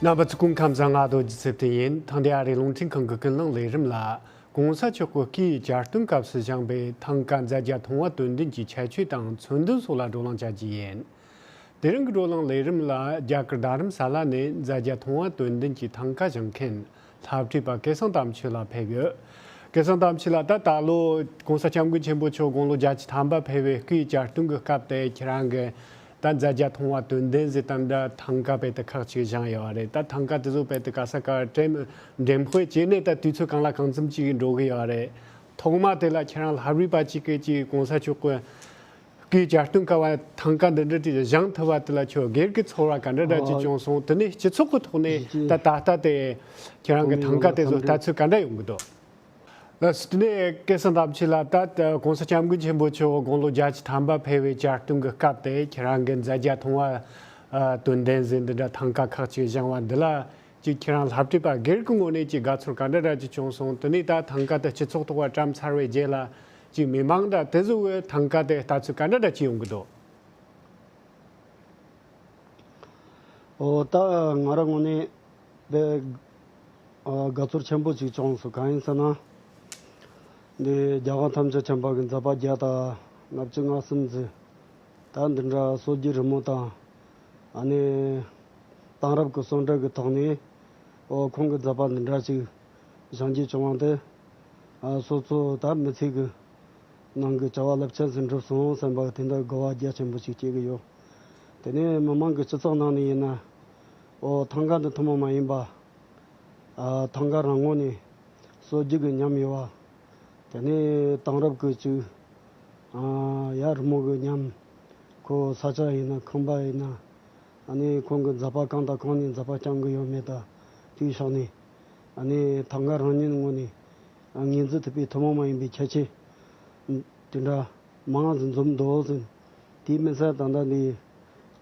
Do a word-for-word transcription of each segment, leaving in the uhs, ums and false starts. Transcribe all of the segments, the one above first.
རྣམ་པ་ཚོ་སྐུ་ཁམས་བཟང་། ང་རྡོ་རྗེ་ཚེ་བརྟན་ཡིན། ཐེངས་འདིའི་ཨ་རིའི་རླུང་འཕྲིན་ཁང་གི་ཀུན་གླེང་ལས་རིམ་ལ། གོང་ས་མཆོག་གི་སྐུའི་གྱ་སྟོན་སྐབས་སུ་བཞེངས་པའི་ཐང་ཀ་མཛད་བརྒྱ་མཐོང་བ་དོན་ལྡན་གྱི་ཁྱད་ཆོས་དང་མཚོན་དོན་སོགས་ལ་བགྲོ་གླེང་བྱ་རྒྱུ་ཡིན། དེ་རིང་གི་བགྲོ་གླེང་ལས་རིམ་ལ་རྒྱ་གར་རྡ་རམ་ས་ལ་ནས་མཛད་བརྒྱ་མཐོང་བ་དོན་ལྡན་གྱི་ཐང་ཀ་བཞེངས་མཁན་ལྷ་བྲིས་པ་སྐལ་བཟང་དམ་ཆོས་ལགས་ཕེབས་ཡོད། སྐལ་བཟང་དམ་ཆོས་ལགས། ད་ད་ལོ་གོང་ས་སྐྱབས་མགོན་ཆེན་པོ་མཆོག་དགུང་ལོ་བརྒྱད་ཅུ་ཐམ་པ་ཕེབས་པའི་སྐུའི་གྱ་སྟོན་གྱི་སྐབས་དེ་ཁྱེད་རང་གི་ད་མཛད་བརྒྱ་མཐོང་བ་དོན་ལྡན་ཟེར་ད་འདྲ་ཐང་ཀ་དཔེ་དེ་ཁག་ཅིག་བཞེངས་ཡོད་རེད། ད་ཐང་ཀ་དེ་ཚོ་དཔེ་དེ་ག་ས་ག་འགྲེམས་འགྲེམས་སྤེལ་བྱས་ནས་ད་དུས་ཚོད་གང་ལ་གང་འཚམ་ཅིག་འགྲོ་གི་ཡོད་རེད། ཐོག་མ་དེ་ལ་ཁྱེད་རང་ལྷ་བྲིས་པ་ཅིག་གིས་ཅིག་གོང་ས་མཆོག་གི་སྐུའི་གྱ་སྟོན་སྐབས་ཐང་ཀ་འདི་འདྲ་ཅིག་བཞེངས་ཐུབ་པ་དེ་ལ་ཁྱོད་སྒེར་གྱི་ཚོར་བ་ག་འདྲ་འདྲ་ཅིག་ཨ། བྱུང་སོང་། དེ་ནས་སྤྱི་ཚོགས་ཀྱི་ཐོག་ནས་ཡིན་གྱི། ད་ད་ལྟ་དེ་ཁྱེད་རང་གི་ཐང་ཀ་དེ་ཚོ་ལྟ་ཚུལ་ག་འདྲ་ཡོང་གི་འདུག་ལགས་སོ། དེ་ནས་སྐལ་བཟང་དམ་ཆོས་ལགས། ད་ད་གོང་ས་སྐྱབས་མགོན་ཆེན་པོ་མཆོག་དགུང་ལོ་བརྒྱད་ཅུ་ཐམ་པ་ཕེབས་པའི་གྱ་སྟོན་གྱི་སྐབས་དེ་ཁྱེད་རང་གི་མཛད་བརྒྱ་མཐོང་བ་ཨ་དོན་ལྡན་ཟེར་འདི་འདྲ་ཐང་ཀ་ཁག་ཅིག་བཞེངས་པ་འདི་ལ་ཅིག་ཁྱེད་རང་ལྷ་བྲིས་པ་སྒེར་གྱི་ངོས་ནས་ཅིག་དགའ་ཚོར་ག་འདྲ་འདྲ་ཅིག་བྱུང་སོང་། དེ་ནས་ད་ཐང་ཀ་དེ་སྤྱི་ཚོགས་ཐོག་ལ་བཀྲམ་ཚར་བའི་རྗེས་ལ་ཅིག་མི་མང་དང་དེ་ཚོ་གི་ཐང་ཀ་དེ་ལྟ་ཚུལ་ག་འདྲ་འདྲ་ཅིག་ཡོང་གི་འདུག་ཨོ། ད་ང་རང་ངོས་ནས་དཔེ་ཨ་དགའ་ཚོར་ཆེན་པོ་ཅིག་བྱུང་སོང་། གང་ཡིན་ཟེར་ན། འདི་རྒྱལ་དབང་ཐམས་ཅད་མཁྱེན་པ་གི་མཛད་པ་བརྒྱ་དང་ལྔ་བཅུ་ང་གསུམ་ཟིན། ད་འདི་འདྲ་སྲོལ་རྒྱུན་རི་མོ་དང་། ཨ་ནི་དེང་རབས་ཀྱི་གསོན་བསྲེག་གི་ཐོག་ནས་ཨོ་ཁོང་གི་མཛད་པ་འདི་འདྲ་ཅིག་བཞེངས་རྒྱུ་བྱུང་བ་དེ། ཨ་སོ་སོ་ད་མི་ཚེ་གི་ནང་གི་བྱ་བ་རླབས་ཆེན་ཞིག་འགྲུབ་སོང་བསམ་པ་དེ་འདྲ་དགའ་བ་རྒྱ་ཆེན་པོ་ཞིག་སྐྱེ་གི་ཡོད། དེ་ནས་མི་མང་གི་སྤྱི་ཚོགས་ནང་ནས་ཡིན་ན། ཨོ་ཐང་ཀ་འདི་ཐུན་མོང་མ་ཡིན་པ། ཨ་ཐང་ཀ་རང་ངོས་ནས་སྲོལ་རྒྱུན་གྱི་ཉམས་ཡོད་པ། དེ་ནས་དེང་རབས་ཀྱི་ཅིག་ཨ་ཡ་རི་མོ་གི་ཉམས། ཁོ་ས་ཆ་ཡིན་ན་ཁང་པ་ཡིན་ན། ཨ་ནི་ཁོང་གི་མཛད་པ་གང་དང་གང་ནས་མཛད་པ་བསྐྱང་གི་ཡོད་མེད་དང་དེའི་ཕྱོགས་ནས། ཨ་ནི་ཐང་ཀ་རང་ཉིད་ངོས་ནས་ཨ་ངོས་འཛིན་ཐུབ་པའི་ཐུན་མོང་མ་ཡིན་པའི་ཁྱད་ཆོས་དེ་འདྲ་མང་ཙམ་འཛོམས་འདུག་ཟིན། དེའི་མི་ཚད་ད་ལྟ་འདི་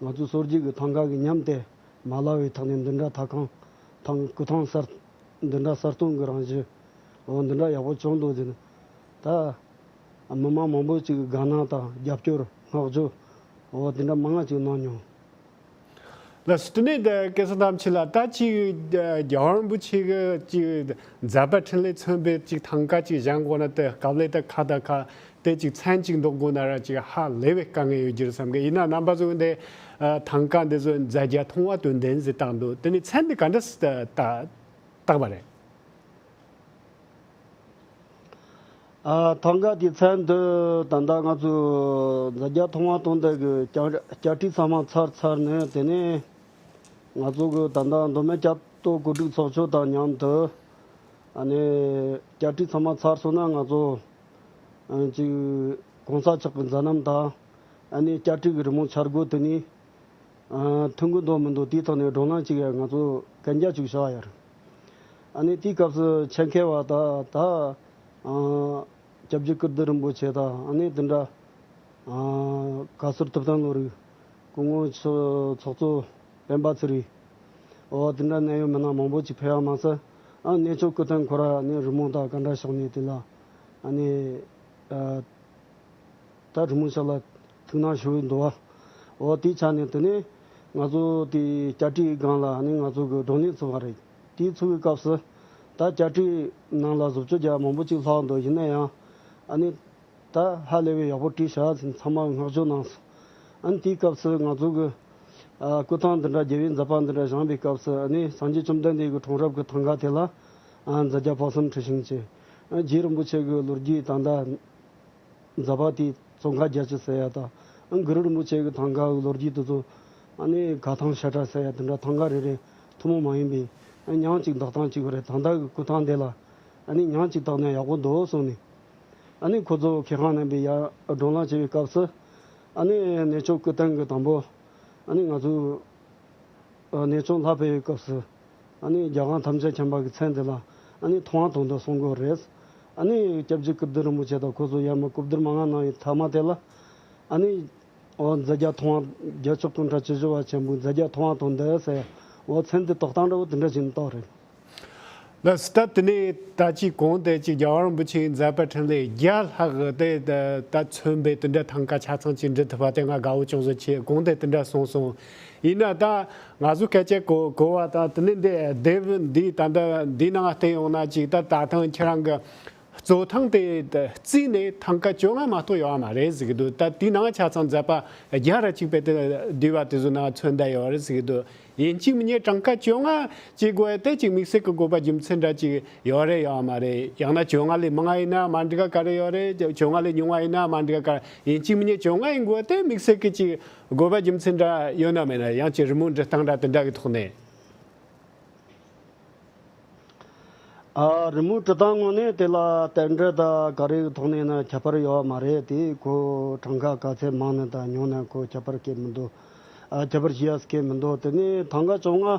ང་ཚོའི་སྲོལ་རྒྱུན་གྱི་ཐང་ཀ་གི་ཉམས་དེ་མ་བརླག་པའི་ཐོག་ནས་འདི་འདྲ་ཐང་ཀ་ཐང་སྐུ་ཐང་གསར་འདི་འདྲ་གསར་གཏོད་གི་རང་བཞིན་འོ་འདི་འདྲ་ཡག་པོ་བྱུང་འདུག་ཟིན། ད་མི་མང་མང་པོ་ཅིག་གི་དགའ་སྣང་དང་རྒྱབ་སྐྱོར་བསྔགས་བརྗོད་འོ་དེ་འདྲ་མང་ང་ཅིག་གནང་མྱོང་། ལགས་སོ། དེ་ནས་ད་སྐལ་བཟང་དམ་ཆོས་ལགས། ད་ཅིག་རྒྱལ་བ་རིན་པོ་ཆེ་གི་ཅིག་མཛད་པ་འཕྲིན་ལས་མཚོན་པའི་ཅིག་ཐང་ཀ་ཅིག་བཞེངས་དགོས་ན་དེ་སྐབས་ལས་ད་ཁ་ད་ཁ་དེ་ཅིག་མཚན་ཅིག་འདོགས་དགོས་ན་ར་ཅིག་ཧ་ལས་པའི་དཀའ་ངལ་ཡོད་རྒྱུ་རེད་བསམ་གི། ཡིན་ན་རྣམ་པ་ཚོ་འདི་ཐང་ཀ་འདི་ཚོ་མཛད་རྒྱ་མཐོང་བ་དོན་ལྡན་ཟེར་བཏགས་འདུག་དེ་ནས་མཚན་འདི་ག་འདྲ་སེ་བཏགས་པ་རེད། ཨ་ཐང་ཀ་དེ་མཚན་དུ་ད་ལྟ་ང་ཚོ་མཛད་རྒྱ་མཐོང་བ་དོན་ལྡན་གྱི་བསྐྱར་བསྐྱར་བྲིས་ཚང་མ་ཚར་ཚར་ནས་དེ་ནས་ང་ཚོ་གི་ད་ལྟ་མདོ་སྨད་བསྐྱར་དུ་བཀོད་སྒྲིག་ཚོགས་ཆུང་དང་མཉམ་དུ་ཨ་ནི་བསྐྱར་བྲིས་ཚང་མ་ཚར་སོང་ན་ང་ཚོ་ཨ་ཅིག་གོང་ས་མཆོག་གི་མཛད་རྣམ་དང་ཨ་ནི་བསྐྱར་བྲིས་ཀྱི་རི་མོ་འཆར་སྒོ་དེ་ནས། ཨ་མཐུན་གི་འདུག་མི་འདུག་དེའི་ཐོག་ནས་བགྲོ་གླེང་ཅིག་ཡ་ང་ཚོ་གན་རྒྱ་ཅིག་བཞག་ཡ་རེད། ཨ་ནི་དེའི་སྐབས་སུ་ཆེད་མཁས་པ་ད་ད་ཨ་སྐྱབས་རྗེ་ཀིརྟི་རིན་པོ་ཆེ་དང་ཨ་ནི་དེ་འདྲ་ཨ་བཀའ་ཟུར་ཐུབ་བསྟན་བློ་རིག་སྐུ་ངོ་ཚོགས་གཙོ་སྤེན་པ་ཚེ་རིང་འོ་དེ་འདྲ་གནད་ཡོད་མི་སྣ་མང་པོ་ཅིག་ཕེབས་ཡ་མ་ཟད་ཨ་གནས་མཆོག་སྐུ་རྟེན་ཁོ་ར་ཨ་ནི་རི་མོ་དང་ག་འདྲ་ཕྱོགས་ནས་དེ་ལ་ཨ་ནི་ཨ། ད་རི་མོ་ཞིག་ལ་ཐུགས་སྣང་ཞུ་གི་འདུག་བ། འོ་དེའི་ཆ་ནས་དེ་ནས་ང་ཚོ་དེ་བསྐྱར་བྲིས་སྒང་ལ་ནི་ང་ཚོ་གི་བགྲོ་གླེང་བྱུང་བ་རེད། དེའི་ཚུགས་ཀྱི་སྐབས་སུ་ད་བསྐྱར་བྲིས་ནང་ལ་བཟོ་བཅོས་རྒྱག་མང་པོ་ཅིག་ལྷག་འདུག་ཡིན་ན་ཡང་ཨ་ནི་ད་ཧ་ལས་པའི་ཡག་པོ་བྲིས་ཤག་ཟེར་ཚང་མ་བསྔགས་བརྗོད་གནང་སོང་། ཨ་ནི་དེའི་སྐབས་སུ་ང་ཚོ་གི་ཨ་སྐུ་ཐང་འདི་འདྲ་རྒྱལ་བའི་མཛད་པ་འདི་འདྲ་བཞེངས་པའི་སྐབས་སུ་ཨ་ནི་སངས་རྒྱས་བཅོམ་ལྡན་འདས་ཀྱི་འཁྲུངས་རབས་ཀྱི་ཐང་ཀ་དེ་ལ་ཨ་མཛད་རྒྱ་དཔག་བསམ་འཁྲི་ཤིང་ཆེ། ཨ་རྗེ་རིན་པོ་ཆེ་གི་ལོ་རྒྱུས་ད་ལྟ། མཛད་པ་དེའི་ཙོང་ཁ་རྒྱ་ཆེ་ཟེར་ཡ་དང་ཨ་གུ་རུ་རིན་པོ་ཆེ་གི་ཐང་ཀ་གི་ལོ་རྒྱུས་དེ་ཚོ་ཨ་ནི་ག་ཐང་ཤ་ཁྲ་ཟེར་ཡ་དེ་འདྲ་ཐང་ཀ་རེ་རེ་ཐུན་མོང་མ་ཡིན་པའི་ཨ་མྱང་ཅིག་འདོགས་སྟངས་ཅིག་རེད། ད་ལྟ་གི་སྐུ་ཐང་དེ་ལ་ཨ་ནི་མྱང་ཅིག་བཏགས་ན་ཡག་པོ་འདུག་གསུངས་ནས་ཨ་ནི་ཁོ་ཚོ་མཁས་དབང་རྣམ་པས་ཡར་བགྲོ་གླེང་བྱེད་པའི་སྐབས་སུ་ཨ་ནི་གནས་མཆོག་སྐུ་རྟེན་གྱི་དང་པོ་ཨ་ནི་ང་ཚོ། ཨ་གནས་མཆོག་ལྷ་ཕེབས་པའི་སྐབས་སུ་ཨ་ནི་རྒྱལ་དབང་ཐམས་ཅད་མཁྱེན་པ་གི་མཚན་དེ་ལ་ཨ་ནི་མཐོང་བ་དོན་ལྡན་གསུང་དགོས་རེད། ཨ་ནི་སྐྱབས་རྗེ་ཀིརྟི་རིན་པོ་ཆེ་དང་ཁོ་ཚོ་ཡར་མར་སྐུ་བསྡུར་མང་ང་གནང་བའི་མཐའ་མ་དེ་ལ་ཨ་ནི་འོ་མཛད་རྒྱ་མཐོང་བ་རྒྱལ་མཆོག་ཏུ་འདྲ་ཆེ་ཞུ་བ་ཆེན་པོའི་མཛད་རྒྱ་མཐོང་བ་དོན་ལྡན་ཟེར་འོ་མཚན་དེ་ཏོག་ཏང་འདྲ་བོ་དེ་འདྲ་ཞིག་ཏོག་རེད། ལགས་སོ། ད་དེ་ནས་ད་ཅིག་གོང་དེ་ཅིག་རྒྱལ་བ་རིན་པོ་ཆེའི་མཛད་པ་འཕྲིན་ལས་བརྒྱ་ལྷག་གི་དེ་ད་མཚོན་པའི་དེ་འདྲ་ཐང་ཀ་ཆ་ཚང་ཅིག་འབྲི་ཐུབ་པ་དེ་ང་དགའ་བོ་ཅུང་ཟད་ཆེ། གོང་དེ་དེ་འདྲ་གསུངས་སོང་། ཡིན་ན་ད་ང་ཚོ་སྐད་ཆ་གོ་གོ་བ་དང་དེ་ནས་འདི་དེབ་འདི་ད་ལྟ་འདི་ནང་བལྟས་ཡོང་ན་ཅིག་ད་ད་ཐེངས་ཁྱེད་རང་གི་གཙོ་ཐེངས་དེ་བརྩིས་ནས་ཐང་ག་བཅོ་ལྔ་མ་གཏོགས་ཡོད་མ་རེད་ཟེར་གི་འདུག་ད་དེའི་ནང་ཆ་ཚང་མཛད་པ་བརྒྱ་ར་གཅིག་པའི་དེ་བསྡུས་པ་དེ་ཚོ་ནང་མཚོན་བསྡད་ཡོད་རེད་ཟེར་གི་འདུག་ཡིན་གཅིག་མིན་གཉིས་གྲངས་ཀ་བཅོ་ལྔ་བྱེད་དགོས་ཡ་དེ་ཅིག་དམིགས་བསལ་གྱི་དགོས་པ་རྒྱུ་མཚན་འདྲ་ཅིག་ཡོད་རེད་ཡོད་མ་རེད། ཡང་ན་བཅོ་ལྔ་ལས་མང་བ་ཡིན་ན་མ་འགྲིག་ག་ག་རེ་ཡོད་རེད། བཅོ་ལྔ་ལས་ཉུང་བ་ཡིན་ན་མ་འགྲིག་ག་ག་རེ། ཡིན་གཅིག་མིན་གཉིས་བཅོ་ལྔ་ཡིན་དགོས་ཡ་དེ་དམིགས་བསལ་གྱི་ཅིག་དགོས་པ་རྒྱུ་མཚན་འདྲ་ཡོད་ན་མེད་ན། ཡང་ཅིག་རི་མོ་འབྲི་སྟངས་འདྲ་དེ་འདྲ་གི་ཐོག་ནས། ཨ། རི་མོ་འབྲི་སྟངས་ངོས་ནས་དེ་ལ་རྟེན་འབྲེལ་དང་ག་རེ་གི་ཐོག་ནས་ན་ཁྱད་པར་ཡོད་མ་རེད། དེ་ཁོ་གྲངས་ཀ་ག་ཚད་མང་ན་དང་ཉུང་ན་ཁོ་ཁྱད་པར་གང་མི་འདུག་ཨ། ཁྱད་པར་ཞིག་ཡ་གང་མི་འདུག་དེ་ནས་ཐང་ག་བཅོ་ལྔ།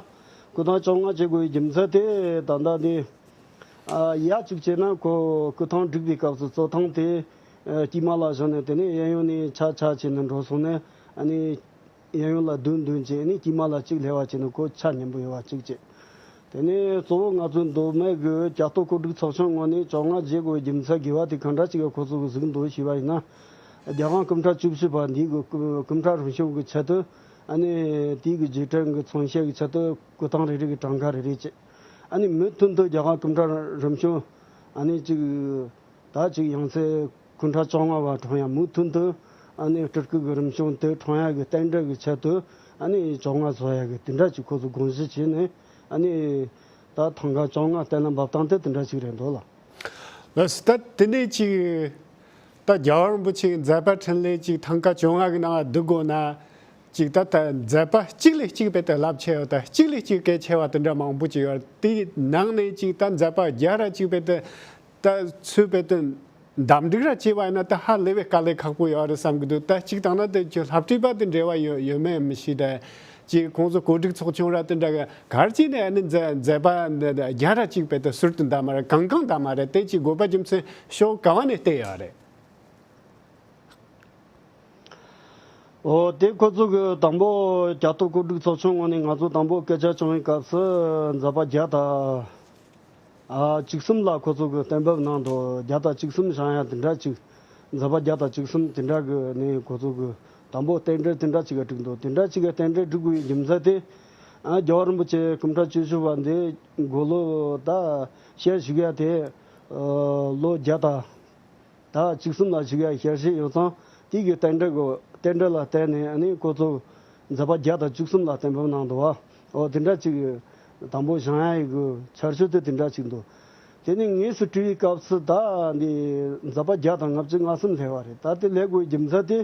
ཁོ་ཐང་བཅོ་ལྔ་བྱེད་དགོས་པའི་རྒྱུ་མཚན་དེ་ད་ལྟ་དེ། ཨ། ཡ་གཅིག་བྱས་ན་ཁོ་སྐུ་ཐང་བསྒྲིགས་པའི་སྐབས་སུ་གཙོ་ཐང་དེ། ཨ། དཀྱིལ་མ་ལ་བཞག་ནས་དེ་ནས་གཡས་གཡོན་ནས་ཆ་ཆ་བྱས་ནས་འགྲོ་སོང་ནས། ཨ་ནི་གཡས་གཡོན་ལ་བདུན་བདུན་བྱས་ནས་དཀྱིལ་མ་ལ་གཅིག་སླེབས་པ་བྱས་ནས་ཁོ་ཆ་མཉམ་པོ་ཡོད་པ་གཅིག་བྱས། དེ་ནས་གཙོ་བོ་ང་ཚོའི་མདོ་སྨད་ཀྱི་རྒྱ་ཐོ་གོ་སྒྲིག་ཚོགས་ཆུང་ངོས་ནས་བཅོ་ལྔ་བྱེད་དགོས་པའི་རྒྱུ་མཚན་དགོས་པ་དེ་གང་འདྲ་ཅིག་གིས་ཁོ་ཚོ་གིས་གཟིགས་འདུག་ཞུས་པ་ཡིན་ན། རྒྱལ་དབང་སྐུ་ཕྲེང་བཅུ་བཞི་པ་འདི་གི་སྐུ་སྐུ་ཕྲེང་རིམ་བྱོན་གྱི་ཆེད་དུ། ཨ་ནི་དེའི་གི་རྗེས་དྲན་གྱི་མཚོན་བྱེད་ཀྱི་ཆེད་དུ་སྐུ་ཐང་རེ་རེ་གི་གྲངས་ཀ་རེ་རེ་བྱས། ཨ་ནི་མུ་མཐུད་དུ་རྒྱལ་དབང་སྐུ་ཕྲེང་རིམ་བྱོན་ཨ་ནི་གཅིག་ད་གཅིག་ཡང་སྲིད་སྐུ་ཕྲེང་བཅོ་ལྔ་པ་འཁྲུངས་ཡ་མུ་མཐུད་དུ། ཨ་ནི་སྤྲུལ་སྐུ་གི་རིམ་བྱོན་དེ་འཁྲུངས་ཡ་གི་རྟེན་འབྲེལ་གྱི་ཆེད་དུ། ཨ་ནི་བཅོ་ལྔ་བཟོ་ཡ་གི་དེ་འདྲ་ཅིག་ཁོ་ཚོ་དགོངས་གཞི་བྱས་ནས། ཨ་ནི་ད་ཐང་ག་བཅོ་ལྔ་གཏན་ལ་འབེབས་སྟངས་དེ་དེ་འདྲ་ཅིག་རེད་འདུག་ལ། ལགས་སོ། ད་དེ་ནས་ཅིག་ད་རྒྱལ་བ་རིན་པོ་ཆེའི་མཛད་པ་འཕྲིན་ལས་ཅིག་ཐང་ག་བཅོ་ལྔ་གི་ནང་བསྡུ་དགོས་ན། ཅིག་ད་ལྟ་མཛད་པ་གཅིག་ལས་གཅིག་དཔེ་དེ་རླབས་ཆེ་བ་དང་གཅིག་ལས་གཅིག་གལ་ཆེ་བ་དེ་འདྲ་མང་པོ་ཅིག་ཡོད་རེད། དེའི་ནང་ནས་ཅིག་ད་མཛད་པ་བརྒྱ་ར་གཅིག་དཔེ་དེ་ད་ཚུར་དཔེ་དེ་འདམ་འགྲིག་ར་བྱས་པ་ཡིན་ན་ད་ཧ་ལས་པའི་དཀའ་ལས་ཁག་པོ་ཡོད་རེད་བསམ་གྱི་འདུག་ད་གཅིག་དང་ན་དེ་ཅིག་ལྷ་བྲིས་པ་དེ་འབྲེལ་བ་ཡོད་ཡོད་མེད་མི་ཤེས། ད་ཅིག་ཁོང་ཚོ་གོ་སྒྲིག་ཚོགས་ཆུང་ར་དེ་འདྲ་ག་གར་ཅིག་ནས་ཨ་ནི་མཛད་མཛད་པ་འདི་བརྒྱ་ར་གཅིག་དཔེ་དེ་ཟུར་དུ་འདམ་མ་རེད། གང་གང་འདམ་མ་རེད། དེ་ཅིག་དགོས་པ་རྒྱུ་མཚན་ཕྱོགས་ག་བ་ནས་བལྟས་ཡོད་རེད། འོ་དེ་ཁོ་ཚོ་གི་དང་པོ་རྒྱ་ཐོ་གོ་སྒྲིག་ཚོགས་ཆུང་ངོས་ནས་ང་ཚོ་དང་པོ་སྐད་ཆ་བྱུང་བའི་སྐབས་སུ་མཛད་པ་བརྒྱ་དང་ཨ་བཅུ་གསུམ་ལ་ཁོ་ཚོ་གི་གཏན་འབེབས་གནང་འདུག་བརྒྱ་དང་བཅུ་གསུམ་བཞེངས་ཡ་དེ་འདྲ་ཅིག་མཛད་པ་བརྒྱ་དང་བཅུ་གསུམ་དེ་འདྲ་གི་ནས་ཁོ་ཚོ་གི་དང་པོ་རྟེན་འབྲེལ་དེ་འདྲ་ཅིག་ག་བསྒྲིགས་འདུག་དེ་འདྲ་ཅིག་གི་རྟེན་འབྲེལ་བསྒྲིགས་དགོས་པའི་རྒྱུ་མཚན་དེ། ཨ་རྒྱལ་བ་རིན་པོ་ཆེ་སྐུ་ཕྲེང་བཅུ་བཞི་པ་འདི་མགོ་ལོག་ད་ཞལ་བཞུགས་ཡ་དེ་ཨ་ལོ་བརྒྱ་དང་། ད་བཅུ་གསུམ་ལ་བཞུགས་ཡ་ཞལ་བཞེས་ཡོད་ཙང་དེ་གི་རྟེན་འབྲེལ་གོ་རྟེན་འབྲེལ་ལ་བརྟེན་ནས་ཨ་ནི་ཁོ་ཚོ་མཛད་པ་བརྒྱ་དང་བཅུ་གསུམ་ལ་གཏན་འབེབས་གནང་འདུག་བ། འོ་དེ་འདྲ་ཅིག་དང་པོ་བཞེངས་ཡ་ཡི་གི་ཆར་ཆུ་དེ་དེ་འདྲ་ཅིག་འདུག་དེ་ནས་དངོས་སུ་བྲིས་པའི་སྐབས་སུ་ད་འདི་མཛད་པ་བརྒྱ་དང་ལྔ་བཅུ་ང་གསུམ་སླེབས་པ་རེད། ད་དེ་སླེབས་དགོས་རྒྱུ་མཚན་དེ་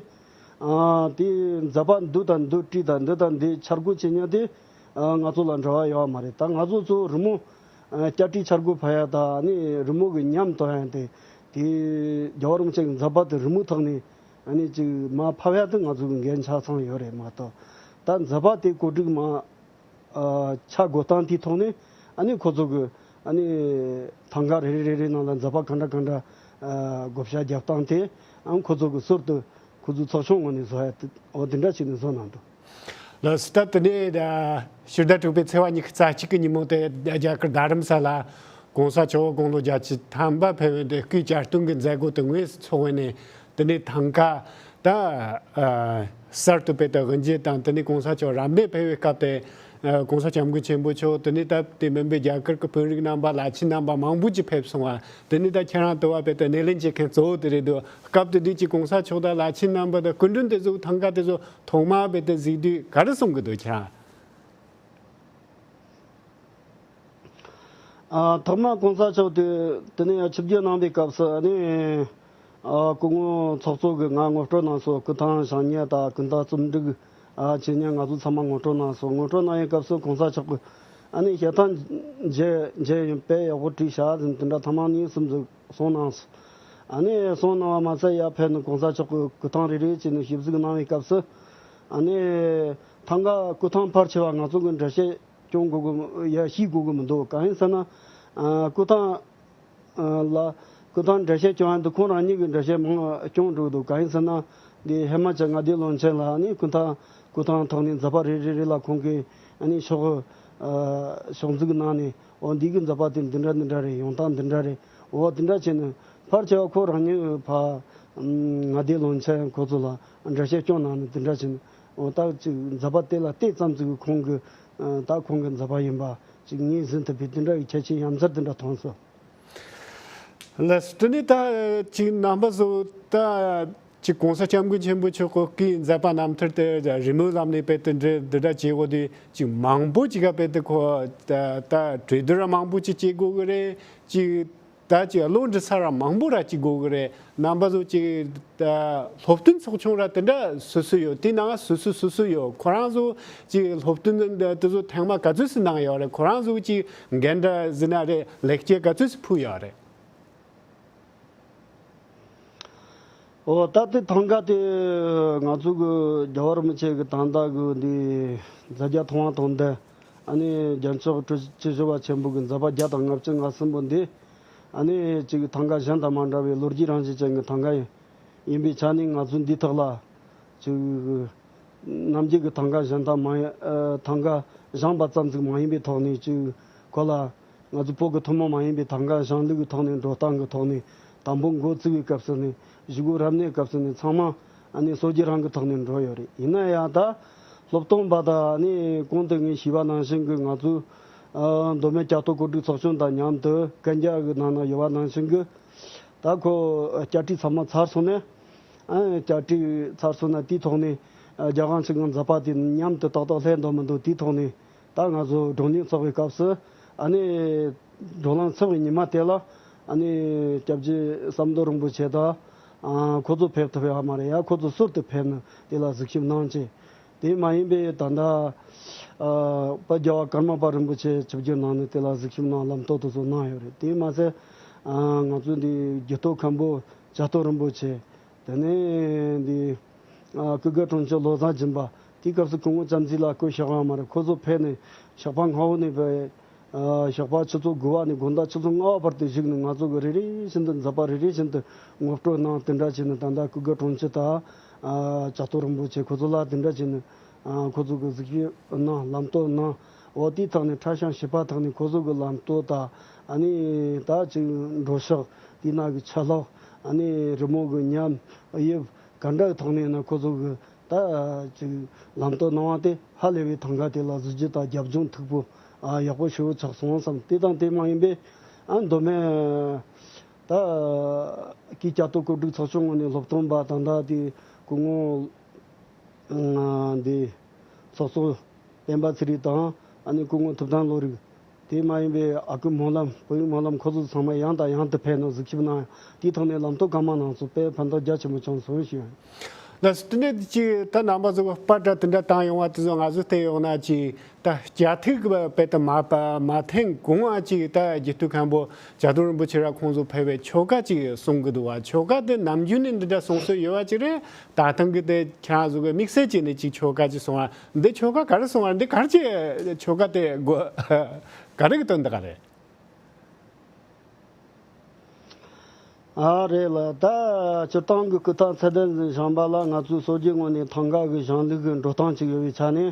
ཨ་དེ་མཛད་པ་འདི་དང་འདི་བྲིས་དང་འདི་དང་འདི་འཆར་སྒོ་བྱེད་མཁན་དེ་ཨ་ང་ཚོ་ལ་འབྲེལ་བ་ཡོད་པ་མ་རེད། ད་ང་ཚོ་ཚོ་རི་མོ། ཨ་སྐྱ་བྲིས་འཆར་སྒོ་ཕབ་ཡ་དང་ཨ་ནི་རི་མོ་གི་ཉམས་གཏོང་ཡ་དེ། དེ་རྒྱལ་བ་རིན་པོ་ཆེ་གི་མཛད་པ་དེ་རི་མོ་ཐོག་ནས་ཨ་ནི་ཅིག་མར་ཕབ་ཡ་དེ་ང་ཚོ་གི་འགན་ཆ་ཚང་ཡོད་རེད་མ་གཏོགས། ད་མཛད་པ་དེ་གོ་སྒྲིག་མ་ཨ་ཆ་བགོ་སྟངས་དེའི་ཐོག་ནས་ཨ་ནི་ཁོ་ཚོ་གི་ཨ་ནི་ཐང་ག་རེ་རེ་རེ་རེ་ནང་ལ་མཛད་པ་ག་འདྲ་ག་འདྲ་ཨ་བགོ་བཤའ་རྒྱག་སྟངས་དེ་ཨ་ཁོ་ཚོ་གི་ཟུར་དུ་ཁོ་ཚོ་ཚོགས་ཆུང་ངོས་ནས་བཟོ་ཡ་དེ་འོ་དེ་འདྲ་བྱས་ནས་བཟོ་གནང་འདུག་ལགས་སོ། ད་དེ་ནས་ཕྱི་ཟླ་དྲུག་པའི་ཚེས་པ་ཉི་ཤུ་རྩ་གཅིག་གི་ཉིན་མོ་དེ་རྒྱ་གར་རྡ་རམ་ས་ལ་༸གོང་ས་མཆོག་དགུང་ལོ་བརྒྱད་ཅུ་ཐམ་པ་ཕེབས་པའི་དེ་སྐུའི་གྱ་སྟོན་གྱི་མཛད་སྒོ་དེ་དངོས་སུ་ཚོགས་པ་ནས། དེ་ནས་ཐང་ག་ད་གསར་དུ་སྤེལ་ཏེ་དབུ་འབྱེད་དང་དེ་ནས་༸གོང་ས་མཆོག་རབ་གནས་ཕེབས་པའི་སྐབས་དེ་༸གོང་ས་༸སྐྱབས་མགོན་ཆེན་པོ་མཆོག་དེ་ནས་ད་དེ་མིན་པའི་རྒྱ་གར་གྱི་དཔོན་རིགས་རྣམ་པ་བླ་ཆེན་རྣམ་པ་མང་པོ་ཅིག་ཕེབས་སོང་བ། དེ་ནས་ད་ཁྱེད་རང་དུ་བ་སྤེལ་ཏེ་སྣེ་ལེན་བྱེད་མཁན་གཙོ་བོ་དེ་རེད་འདུག་སྐབས་དེ་དུས་ཀྱི་༸གོང་ས་མཆོག་དང་བླ་ཆེན་རྣམ་པ་དང་སྐུ་མགྲོན་དེ་ཚོ་ཐང་ག་དེ་ཚོ་ཐོག་མར་སྤེལ་ཏེ་གཟིགས་དུས་ག་རེ་གསུང་གི་འདུག་ཁྱེད་རང་། ཨ་ཐོག་མར་༸གོང་ས་མཆོག་དེ་དེ་ནས་ཆིབས་བསྒྱུར་གནང་བའི་སྐབས་སུ་ཨ་ནི་ཨ་སྐུ་ངོ་ཚོགས་གཙོ་གིས་ང་ངོ་སྤྲོད་གནང་སོང་། སྐུ་ཐང་བཞེངས་མཁན་དང་སྐུ་ཐང་རྩོམ་སྒྲིག་ཨ་བྱེད་མཁན་ང་ཚོ་ཚང་མ་ངོ་སྤྲོད་གནང་སོང་། ངོ་སྤྲོད་གནང་བའི་སྐབས་སུ་༸གོང་ས་མཆོག་གིས་ཨ་ནི་བཤད་སྟངས་མཇལ་མཇལ་ཡིན་པས་ཡག་པོ་བྲིས་བཞག་ཟིན་དེ་འདྲ་ཐེངས་མ་གཉིས་གསུམ་ཟིག་གསུངས་གནང་སོང་། ཨ་ནི་གསུངས་གནང་བ་མ་ཟད་ཡར་ཕེབས་ནས་༸གོང་ས་མཆོག་གི་སྐུ་ཐང་རེ་རེ་བྱས་ནས་ཞིབ་གཟིགས་གནང་བའི་སྐབས་སུ་ཨ་ནི་ཐང་ག་སྐུ་ཐང་ཕལ་ཆེ་བ་ང་ཚོ་གི་འགྲེལ་བཤད་སྐྱོན་དགོས་གི་ཡ་ཤེས་དགོས་གི་མི་འདུག་གང་ཡིན་ཟེར་ན་ཨ་སྐུ་ཐང་ཨ་ལ་སྐུ་ཐང་འགྲེལ་བཤད་སྐྱོན་ཡ་འདི་ཁོང་རང་ཉིད་ཀྱི་འགྲེལ་བཤད་མང་སྐྱོན་འགྲོ་གི་འདུག་གང་ཡིན་ཟེར་ན་འདི་ཧེ་མ་ཅིག་མངའ་སྡེ་བློན་ཆེན་ལ་ཨ་ནི་སྐུ་ཐང་སྐུ་ཐང་ཐོག་ནས་མཛད་པ་རེ་རེ་རེ་ལ་ཁོང་གིས་ཨ་ནི་ཕྱོགས་ཨ་ཕྱོགས་འཛུགས་གནང་ནས། འོ་འདི་གི་མཛད་པ་དེ་འདི་འདྲ་འདི་འདྲ་རེད། ཡོང་སྟངས་འདི་འདྲ་རེད། འོ་འདི་འདྲ་བྱས་ནས་ཕལ་ཆེ་བ་ཁོ་རང་ཉིད་ཕ་མངའ་སྡེ་བློན་ཆེན་ཁོ་ཚོ་ལ་འགྲེལ་བཤད་སྐྱོན་གནང་ནས་འདི་འདྲ་བྱས་ནས་ ད་ཅིག་མཛད་པ་དེ་ལ་བལྟས་ཙམ་ཅིག་གིས་ཁོང་གི་ད་ཁོང་གི་མཛད་པ་ཡིན་པ་ཅིག་ངོས་ཟིན་ཐུབ་པའི་དེ་འདྲ་གི་ཁྱད་ཆོས་ཡ་མཚར་དེ་འདྲ་མཐོང་སོང་། ལགས་སོ། དེ་ནས་ད་ཅིག་རྣམ་པ་ཚོ་ད་ཅིག་གོང་ས་སྐྱབས་མགོན་ཆེན་པོ་མཆོག་གི་སྐུའི་མཛད་པ་རྣམ་ཐར་དེ་རི་མོའི་ལམ་ནས་དཔེ་དེ་འདྲ་འདི་འདྲ་བྱེད་དགོས་དུས་ཅིག་མང་པོ་ཅིག་ག་དཔེ་དེ་ཁོ་ད་ད་གྲོས་བསྡུར་མང་པོ་ཅིག་བྱེད་དགོས་གི་རེད། ཅིག་ད་ཅིག་བློ་འདྲི་ས་ར་མང་པོ་ར་ཅིག་དགོས་གི་རེད། རྣམ་པ་ཚོ་ཅིག་ད་སློབ་སྟོན་ཚོགས་ཆུང་ར་དེ་འདྲ་སུ་སུ་ཡོད། དེ་ནང་སུ་སུ་སུ་སུ་ཡོད། ཁོ་རང་ཚོ་ཅིག་སློབ་སྟོན་དེ་ཚོ་ཐེངས་མ་ག་ཚོད་སུ་གནང་ཡོད་རེད། ཁོ་རང་ཚོ་ཅིག་འགན་འདྲ་ཟིན་ན་རེད། ལེགས་སྐྱེས་ག་ཚོད་སུ་ཕུལ་ཡོད་རེད། འོ་ད་དེ་ཐང་ག་དེ་ང་ཚོ་གི་རྒྱལ་བ་རིན་པོ་ཆེ་གི་ད་ལྟ་གི་འདི་མཛད་རྒྱ་མཐོང་བ་དང་ལྡན། ཨ་ནི་རྒྱལ་མཆོག་སྤྲུལ་སྐུ་ཞི་བ་ཆེན་པོ་གི་མཛད་པ་བརྒྱ་དང་ལྔ་བཅུ་ང་གསུམ་པོ་འདི་ཨ་ནི་ཅིག་ཐང་ག་གཞན་དང་མ་འདྲ་བའི་ལོ་རྒྱུས་རང་བཞིན་ཅན་གྱི་ཐང་ག་ཡིན། ཡིན་པའི་ཆ་ནས་ང་ཚོ་འདིའི་ཐོག་ལ་ཅིག་ནམ་རྒྱུན་གྱི་ཐང་ག་གཞན་དང་མ་ཡིན་ཨ་ཐང་ག་བཞེངས་པ་ཙམ་ཟིག་མ་ཡིན་པའི་ཐོག་ནས་ཅིག་ཁོ་ལ་ང་ཚོ་བོད་ཀྱི་ཐུན་མོང་མ་ཡིན་པའི་ཐང་ག་གཞུང་ལུགས་ཀྱི་ཐོག་ནས་འགྲོ་སྟངས་ཀྱི་ཐོག་ནས་དང་པོ་འགོ་བཙུགས་པའི་སྐབས་སུ་ནས་གཞུག་གུ་རབ་གནས་སྐབས་སུ་ནས་ཚང་མ་ཨ་ནི་སྲོལ་རྒྱུན་རང་གི་ཐོག་ནས་འགྲོ་ཡོད་རེད། ཡིན་ན་ཡང་ད་སློབ་སྟོན་པ་དང་ཨ་ནི་གོང་དུ་ངས་ཞུས་པ་ནང་བཞིན་གྱི་ང་ཚོ་ཨ་མདོ་སྨད་བྱ་དོར་གོ་སྒྲིག་ཚོགས་ཆུང་དང་མཉམ་དུ་གན་རྒྱ་གི་ནང་ན་ཡོད་པ་ནང་བཞིན་གྱི་ད་ཁོ་བསྐྱར་བྲིས་ཚང་མ་ཚར་སོང་ནས་ཨ་བསྐྱར་བྲིས་ཚར་སོང་ན་དེའི་ཐོག་ནས་ཨ་རྒྱལ་དབང་ཕྱུག་གི་མཛད་པ་དེ་མཉམ་དུ་ཏག་ཏག་སླེབས་འདུག་མི་འདུག་དེའི་ཐོག་ནས། ད་ང་ཚོ་བགྲོ་གླེང་ཚོགས་པའི་སྐབས་སུ་ཨ་ནི་བགྲོ་གླེང་ཚོགས་པའི་ཉི་མ་དེ་ལ་ཨ་ནི་སྐྱབས་རྗེ་ཟམ་གདོང་རིན་པོ་ཆེ་དང་ཨ་ཁོ་ཚོ་ཕེབས་ཐུབ་ཡོད་མ་རེད་ཡ། ཁོ་ཚོ་ཟུར་དུ་ཕེབས་ནས་དེ་ལ་གཟིགས་ཞིབ་གནང་བྱས། དེ་མ་ཡིན་པའི་ད་ལྟ་ཨ་དཔལ་རྒྱལ་བ་ཀརྨ་པ་རིན་པོ་ཆེ་ཆིབས་བསྒྱུར་གནང་ནས་དེ་ལ་གཟིགས་ཞིབ་གནང་ལམ་སྟོན་དེ་ཚོ་གནང་ཡོད་རེད། དེ་མ་ཟད་ཨ་ང་ཚོ་འདི་རྒྱུད་སྟོད་མཁན་པོ་བྱ་དོར་རིན་པོ་ཆེ། དེ་ནས་འདི་ཨ་ཀུན་དགའ་དྲུང་ཆེ་བློ་བཟང་སྦྱིན་པ་དེའི་སྐབས་སུ་སྐུ་ངོ་བྱམས་བརྩེ་ལགས་སྐུ་གཤེགས་པ་མ་རེད། ཁོ་ཚོ་ཕེབས་ནས་ཞོགས་པ་སྔ་བོ་ནས་ཕེབས། ཨ་ཞོགས་པ་ཆུ་ཚོད་དགུ་པ་ནས་དགོང་དག་ཆུ་ཚོད་ལྔ་པ་བར་དུ་བཞུགས་ནས་ང་ཚོ་གི་རེ་རེ་བཞིན་དུ་མཛད་པ་རེ་རེ་བཞིན་དུ་ངོ་སྤྲོད་གནང་། དེ་འདྲ་བྱས་ནས་ད་ལྟ་ཀུན་དགའ་དྲུང་ཆེ་དང་ཨ་བྱ་དོར་རིན་པོ་ཆེ་ཁོ་ཚོ་ལ་དེ་འདྲ་བྱས་ནས་ཨ་ཁོ་ཚོ་གི་གཟིགས་ཞིབ་གནང་ལམ་སྟོན་གནང་། འོ་དེའི་ཐོག་ནས་ཁྲ་ཤང་བྱིས་པ་ཐོག་ནས་ཁོ་ཚོ་གི་ལམ་སྟོན་དང་ཨ་ནི་ད་ཅིག་འགྲོ་ཕྱོགས་དེའི་ནང་གི་ཆ་ལག་ཨ་ནི་རི་མོ་གི་ཉམས་དབྱིབས། ག་འདྲ་གི་ཐོག་ནས་ཡིན་ན་ཁོ་ཚོ་གི་ད་ཅིག་ལམ་སྟོན་གནང་བ་དེ་ཧ་ལས་པའི་ཐང་ག་དེ་ལ་གཟི་བརྗིད་དང་རྒྱབ་ལྗོངས་མཐུག་པོ་ཨ་ཡག་པོ་ཞེ་པོ་ཆགས་སོང་བསམ། དེ་དང་དེ་མ་ཡིན་པའི་ཨ་མདོ་སྨད་ད་སྐུའི་བྱ་དོར་གོ་སྒྲིག་ཚོགས་ཆུང་ངོས་ནས་སློབ་སྟོན་པ་དང་ད་དེ་སྐུ་ངོ་ཨ་འདི་ཚོགས་གཙོ་སྤེན་པ་ཚེ་རིང་དང་ཨ་ནི་སྐུ་ངོ་ཐུབ་བསྟན་བློ་རིག་དེ་མ་ཡིན་པའི་ཨ་ཁུ་སྨོན་ལམ་བོད་ཡིག་སྨོན་ལམ་ཁོ་ཚོ་ཚང་མ་ཡང་དང་ཡང་དུ་ཕེབས་ནས་གཟིགས་ཞིབ་གནང་ཡང་དེའི་ཐོག་ནས་ལམ་སྟོན་གང་མང་གནང་སོང་། དཔེ་ཕན་ཐོགས་རྒྱ་ཆེན་པོ་བྱུང་སོང་ཞུ། ལགས་སོ། དེ་ནས་ཅིག་ད་རྣམ་པ་ཚོ་གི་པར་འདྲ་དེ་འདྲ་བཏང་ཡོང་བ་དེ་ཚོ་ང་ཚོ་བལྟས་ཡོང་ན་ཅིག་ད་རྒྱ་ཐིག་གི་དཔེ་དེ་མ་པ་མ་འཐེན་གོང་ང་ཅིག་ད་རྒྱུད་སྟོད་མཁན་པོ་བྱ་དོར་རིན་པོ་ཆེ་ར་ཁོང་ཚོ་ཕེབས་པའི་ཆོ་ག་ཅིག་གསུང་གི་འདུག་བ། ཆོ་ག་དེ་ནམ་རྒྱུན་ནས་འདི་འདྲ་གསུང་སྲོལ་ཡོད་བ་ཅིག་རེད། ད་ཐེངས་གི་དེ་ཁྱེད་རང་ཚོ་གི་དམིགས་བསལ་བྱས་ནས་ཅིག་ཆོ་ག་ཅིག་གསུང་བ། འདི་ཆོ་ག་ག་རེ་གསུང་བ། འདི་ག་རེ་ཅིག་ཆོ་ག་དེ་དགོས། ག་རེ་གི་དོན་དག་རེད། ཨ་རེད་ལ། ད་སྤྱིར་བཏང་གི་སྐུ་ཐང་ཚད་ལྡན་ཞིག་བཞེངས་པ་ལ་ང་ཚོའི་སྲོལ་རྒྱུན་ངོས་ནས་ཐང་ག་གི་གཞུང་ལུགས་ཀྱི་འགྲོ་སྟངས་ཅིག་ཡོད་པའི་ཆ་ནས།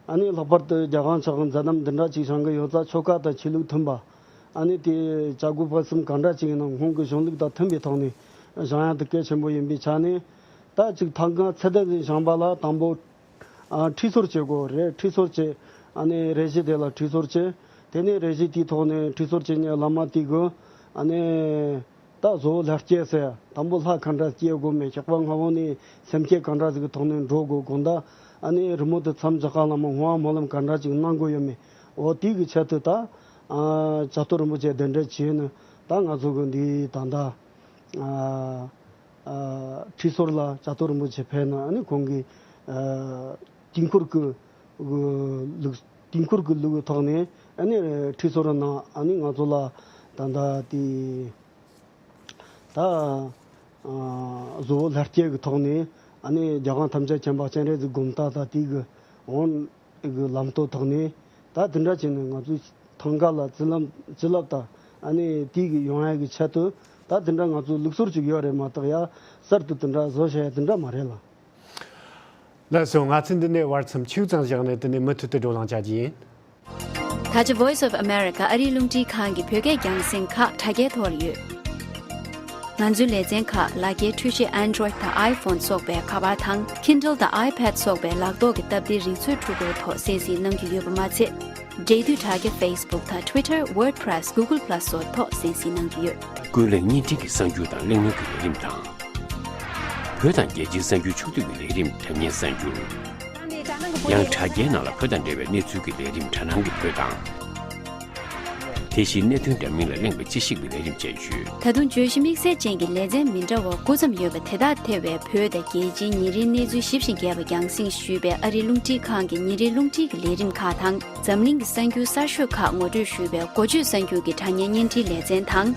ཨ་ནི་ལྷག་པར་དུ་རྒྱལ་དབང་མཆོག་གི་མཛད་རྣམ་འདི་འདྲ་ཅིག་བཞེངས་གི་ཡོད་ཙང་ཆོ་ག་དང་ཆོས་ལུགས་མཐུན་པ། ཨ་ནི་དེ་བྱ་སྒོ་སྤེལ་གསུམ་གང་འདྲ་ཅིག་ཡིན་ན་སྔོན་གྱི་གཞུང་ལུགས་དང་མཐུན་པའི་ཐོག་ནས་བཞེངས་ཡ་དེ་གལ་ཆེན་པོ་ཡིན་པའི་ཆ་ནས། ད་ཅིག་ཐང་ག་ཚད་ལྡན་ཞིག་བཞེངས་པ་ལ་དང་པོ། ཨ་ཁྲུས་གསོལ་བྱེད་དགོས་རེད། ཁྲུས་གསོལ་བྱེད། ཨ་ནི་རས་གཞི་དེ་ལ་ཁྲུས་གསོལ་བྱེད། དེ་ནས་རས་གཞི་དེའི་ཐོག་ནས་ཁྲུས་གསོལ་བྱེད་མཁན་བླ་མ་དེ་གིས་ཨ་ནི་ད་གཟུ་བོར་ལྷར་བསྐྱེད་ཟེར། དང་པོ་ལྷ་ག་འདྲ་བསྐྱེད་དགོས་མེད། ཞོགས་པ་སྔ་པོ་ནས་སེམས་བསྐྱེད་ག་འདྲ་ཟིག་གི་ཐོག་ནས་འགྲོ་དགོས། དགོང་དག་ཨ་ནི་རི་མོ་དེ་མཚམས་འཇོག་ག་ལ་མ་བསྔོ་བ་སྨོན་ལམ་ག་འདྲ་ཅིག་གནང་དགོས་ཡོད་མེད། འོ་དེ་གི་ཆེད་དུ་ད་ཨ་བྱ་དོར་རིན་པོ་ཆེ་གདན་འདྲེན་བྱས་ནས་ད་ང་ཚོ་གི་འདི་ད་ལྟ་ཨ། ཨ་ཁྲུས་གསོལ་ལ་བྱ་དོར་རིན་པོ་ཆེ་ཕེབས་ན་ཨ་ནི་ཁོང་གིས་ཨ་དཀྱིལ་འཁོར་གྱི་ལུགས། དཀྱིལ་འཁོར་གྱི་ལུགས་ཀྱི་ཐོག་ནས་ཨ་ནི་ཁྲུས་གསོལ་གནང་། ཨ་ནི་ང་ཚོ་ལ་ད་ལྟ་དེ་ད་ཨ་གཟུ་བོར་ལྷར་བསྐྱེད་ཀྱི་ཐོག་ནས་ཨ་ནི་རྒྱལ་དབང་ཐམས་ཅད་མཁྱེན་པ་སྤྱན་རས་གཟིགས་སྒོམ་རྟགས་དང་དེ་གི་འོང་། གི་ལམ་སྟོན་ཐོག་ནས་ད་དེ་འདྲ་བྱས་ནས་ང་ཚོའི་ཐང་ག་ལ་བྱིན་རླབས་བྱིན་རླབས་དང་ཨ་ནི་དེ་གི་ཡོང་ཡ་གི་ཆེད་དུ་ད་དེ་འདྲ་ང་ཚོའི་ལུགས་སྲོལ་ཅིག་ཡོད་རེད་མ་གཏོགས་ཡ་གསར་དུ་དེ་འདྲ་བཟོ་བྱ་ཡ་དེ་འདྲ་མ་རེད་ལ། ལགས་སོ། ང་ཚོས་འདི་ནས་བར་མཚམས་ཆུང་ཙམ་བཞག་ནས་དེ་ནས་མུ་མཐུད་དུ་བགྲོ་གླེང་བྱ་རྒྱུ་ཡིན། ད་ཆ་Voice of America ཨ་རིའི་རླུང་འཕྲིན་ཁང་གི་བོད་སྐད་རྒྱང་སྲིང་ཁག་དྲ་རྒྱའི་ཐོག་ལ་ཡོད། ང་ཚོའི་ལེ་ཚན་ཁག་ལག་འཁྱེར་འཕྲུལ་ཆས་Android་དང་iPhone་སོགས་པའི་ཁ་པར་དང་Kindle་དང་iPad་སོགས་པའི་ལག་ཐོག་གི་སྟབས་བདེའི་རིག་མཛོད་འཕྲུལ་འཁོར་ཐོག་གསན་གཟིགས་གནང་རྒྱུ་ཡོད་པ་མ་ཚད། འབྲེལ་མཐུད་དྲ་རྒྱ་Facebook་དང་Twitter། WordPress། Google Plus་སོགས་ཐོག་གསན་གཟིགས་གནང་རྒྱུ་ཡོད། ཀུན་གླེང་བརྙན་འཕྲིན་གྱི་གསར་འགྱུར་དང་གླེང་མོལ་གྱི་ལས་རིམ་དང་། བོད་དང་རྒྱལ་སྤྱིའི་གསར་འགྱུར་ཕྱོགས་བསྡུས་ཀྱི་ལས་རིམ་དྲ་བརྙན་གསར་འགྱུར། ཡང་དྲ་རྒྱའི་ནང་ལ་བོད་དང་འབྲེལ་བའི་གནས་ཚུལ་གྱི་ལས་རིམ་དྲ་སྣང་གི་བོད་དང་། དེ་བཞིན་གནད་དོན་འདྲ་མིན་ལ་གླེང་བའི་དཔྱད་ཞིབ་ཀྱི་ལས་རིམ་བཅས་ཡོད། ད་དུང་བརྗོད་གཞི་དམིགས་བསལ་ཅན་གྱི་ལེ་ཚན་མི་འདྲ་བ་དགུ་ཙམ་ཡོད་པ་དེ་དག་ཐེ་བའི་བོད་དང་རྒྱལ་སྤྱིའི་ཉིན་རེའི་གནས་ཚུལ་ཞིབ་ཅིང་རྒྱས་པ་རྒྱང་སྲིང་ཞུས་པའི་ཨ་རིའི་རླུང་འཕྲིན་ཁང་གི་ཉིན་རེའི་རླུང་འཕྲིན་གྱི་ལས་རིམ་ཁག་དང་། འཛམ་གླིང་གི་གསར་འགྱུར་གསར་ཤོས་ཁག་ངོ་སྤྲོད་ཞུས་པའི་འགོ་བརྗོད་གསར་འགྱུར་གྱི་དྲ་བརྙན་བརྙན་འཕྲིན་ལེ་ཚན་དང་།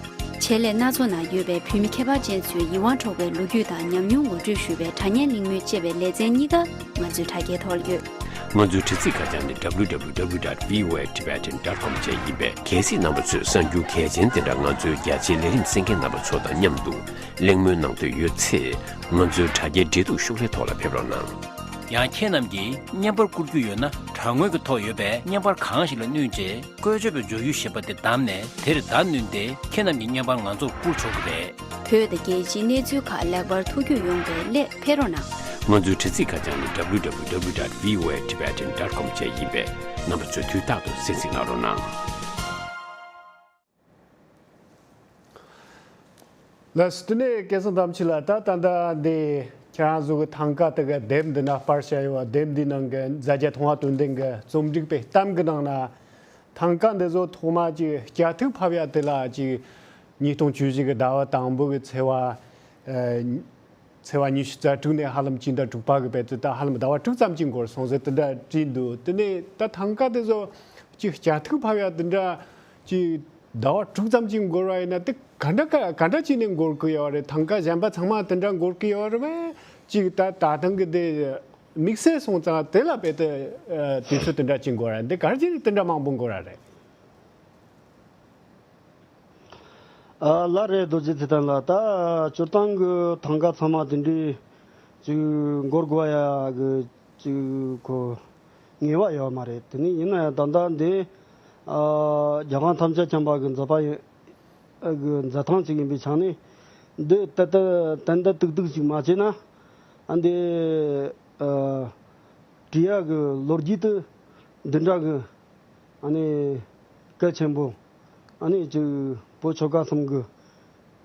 ཆེད་ལས་སྣ་ཚོགས་ནང་ཡོད་པའི་བོད་མི་ཁྱད་པར་ཅན་ཚོའི་ཡིད་དབང་འཕྲོག་པའི་ལོ་རྒྱུས་དང་ཉམས་མྱོང་ངོ་སྤྲོད་ཞུས་པའི་དྲ་བརྙན་གླེང་མོལ་བཅས་པའི་ལེ་ཚན་གཉིས་ཀ་ང་ཚོའི་དྲ་རྒྱའི་ཐོག་ལ་ཡོད། ང་ཚོའི་དྲ་ཚིགས་ཁ་བྱང་ནི་W W W dot V O A Tibetan dot com བཅས་ཡིན་པས། གལ་སྲིད་རྣམ་པ་ཚོས་གསར་འགྱུར་གལ་ཆེན་དེ་འདྲ་ང་ཚོའི་རྒྱ་ཆེའི་ལས་རིམ་གསན་མཁན་རྣམ་པ་ཚོ་དང་མཉམ་དུ་གླེང་མོལ་གནང་འདོད་ཡོད་ཚེ། ང་ཚོའི་དྲ་རྒྱའི་འབྲེལ་གཏུག་ཤོག་ལྷེ་ཐོག་ལ་ཕེབས་རོགས་གནང་། ཡང་ཁྱེད་རྣམས་ཀྱིས་བརྙན་པར་བསྐུར་རྒྱུ་ཡོད་ན། དྲ་ངོས་ཀྱི་ཐོག་ཡོད་པའི་བརྙན་པར་གང་ཞིག་ལ་བསྣུན་རྗེས། བཀོལ་སྤྱོད་པའི་སྦྱོར་ཡུལ་ཞེས་པ་དེ་བདམས་ནས། དེར་བརྡ་བསྣུན་ཏེ། ཁྱེད་རྣམས་ཀྱི་བརྙན་པར་ང་ཚོར་བསྐུར་ཆོག་གི་རེད། བོད་དང་རྒྱལ་སྤྱིའི་གནས་ཚུལ་ཁག་ལེགས་པར་ཐུགས་རྒྱུས་ཡོང་བའི་སླད་ཕེབས་རོགས་གནང་། ང་ཚོའི་དྲ་ཚིགས་ཁ་བྱང་ནི་W W W dot V O A Tibetan dot com བཅས་ཡིན་པས། རྣམ་པ་ཚོས་དུས་རྟག་ཏུ་གསན་གཟིགས་གནང་རོགས་གནང་། ལགས་སོ། དེ་ནས་སྐལ་བཟང་དམ་ཆོས་ལགས། ད་ད་ལྟ་འདི་ཁྱེད་རང་ཚོ་གི་ཐང་ག་དེ་ག་དེབ་འདི་ན་པར་བྱས་ཡོད་པ། དེབ་འདི་ནང་གི་མཛའ་རྒྱ་མཐོང་བ་དོན་ལྡན་གྱི་རྩོམ་སྒྲིག་པའི་གཏམ་གྱི་ནང་ན། ཐང་ག་འདི་ཚོ་ཐོག་མ་ཅིག་སྐྱ་ཐིག་ཕབ་ཡ་དེ་ལ་ཅིག་ཉིས་སྟོང་བཅུ་བཞི་གི་ཟླ་བ་དང་པོ་གི་ཚེས་པ། ཨ། ཚེས་པ་ཉི་ཤུ་རྩ་དྲུག་ནས་ཧ་ལམ་སྤྱི་ཟླ་དྲུག་པ་གི་བར་དུ། ད་ཧ་ལམ་ཟླ་བ་དྲུག་ཙམ་ཅིག་འགོར་སོང་ཟེར་དེ་འདྲ་བྲིས་འདུག། དེ་ནས་ད་ཐང་ག་དེ་ཚོ་ཅིག་སྐྱ་ཐིག་ཕབ་ཡ་དེ་འདྲ་ཅིག་ཟླ་བ་དྲུག་ཙམ་ཅིག་འགོར་བ་ཡིན་ན། དེ་ག་འདྲ་ག་ག་འདྲ་བྱས་ནས་འགོར་གི་ཡོད་རེད། ཐང་ག་གཞན་པ་ཚང་མ་དེ་འདྲ་འགོར་གི་ཡོད་རེད་པས། ཅིག་ད་ད་ཐང་གི་དེ་དམིགས་བསལ་སོང་ཙང་དེ་ལ་དཔེ་དེ་དུས་ཚོད་དེ་འདྲ་ཅིག་འགོར་ར། འདི་ག་རེ་བྱས་ནས་དེ་འདྲ་མང་པོ་འགོར་ར་རེད། ཨ། ལགས་རེད། རྡོ་རྗེ་ཚེ་བརྟན་ལགས། ད་སྤྱིར་བཏང་གི་ཐང་ག་ཚང་མ་དེ་འདྲའི་ཅིག་འགོར་དགོས་ཡ་གི་ཅིག་ཁོ་ངེས་པ་ཡོད་མ་རེད། དེ་ནི་ཡིན་ན་ཡང་ད་ལྟ་འདི། ཨ། རྒྱལ་ཁམས་ཐམས་ཅད་མཁྱེན་པ་གི་མཛད་པ་ཡིན། ཨ། གི་མཛད་ཐང་ཅིག་ཡིན་པའི་ཆ་ནས། འདི་ཏན་ཏན་ཏན་ཏན་ཏིག་ཏིག་ཅིག་མ་བྱས་ན། ཨ། འདི། ཨ། བྲིས་ཡ་གི་ལོ་རྒྱུས་དེ་འདི་འདྲ་གི། ཨ་ནི་གལ་ཆེན་པོ། ཨ་ནི་ཅིག་བོད་ཆོལ་ཁ་གསུམ་གི།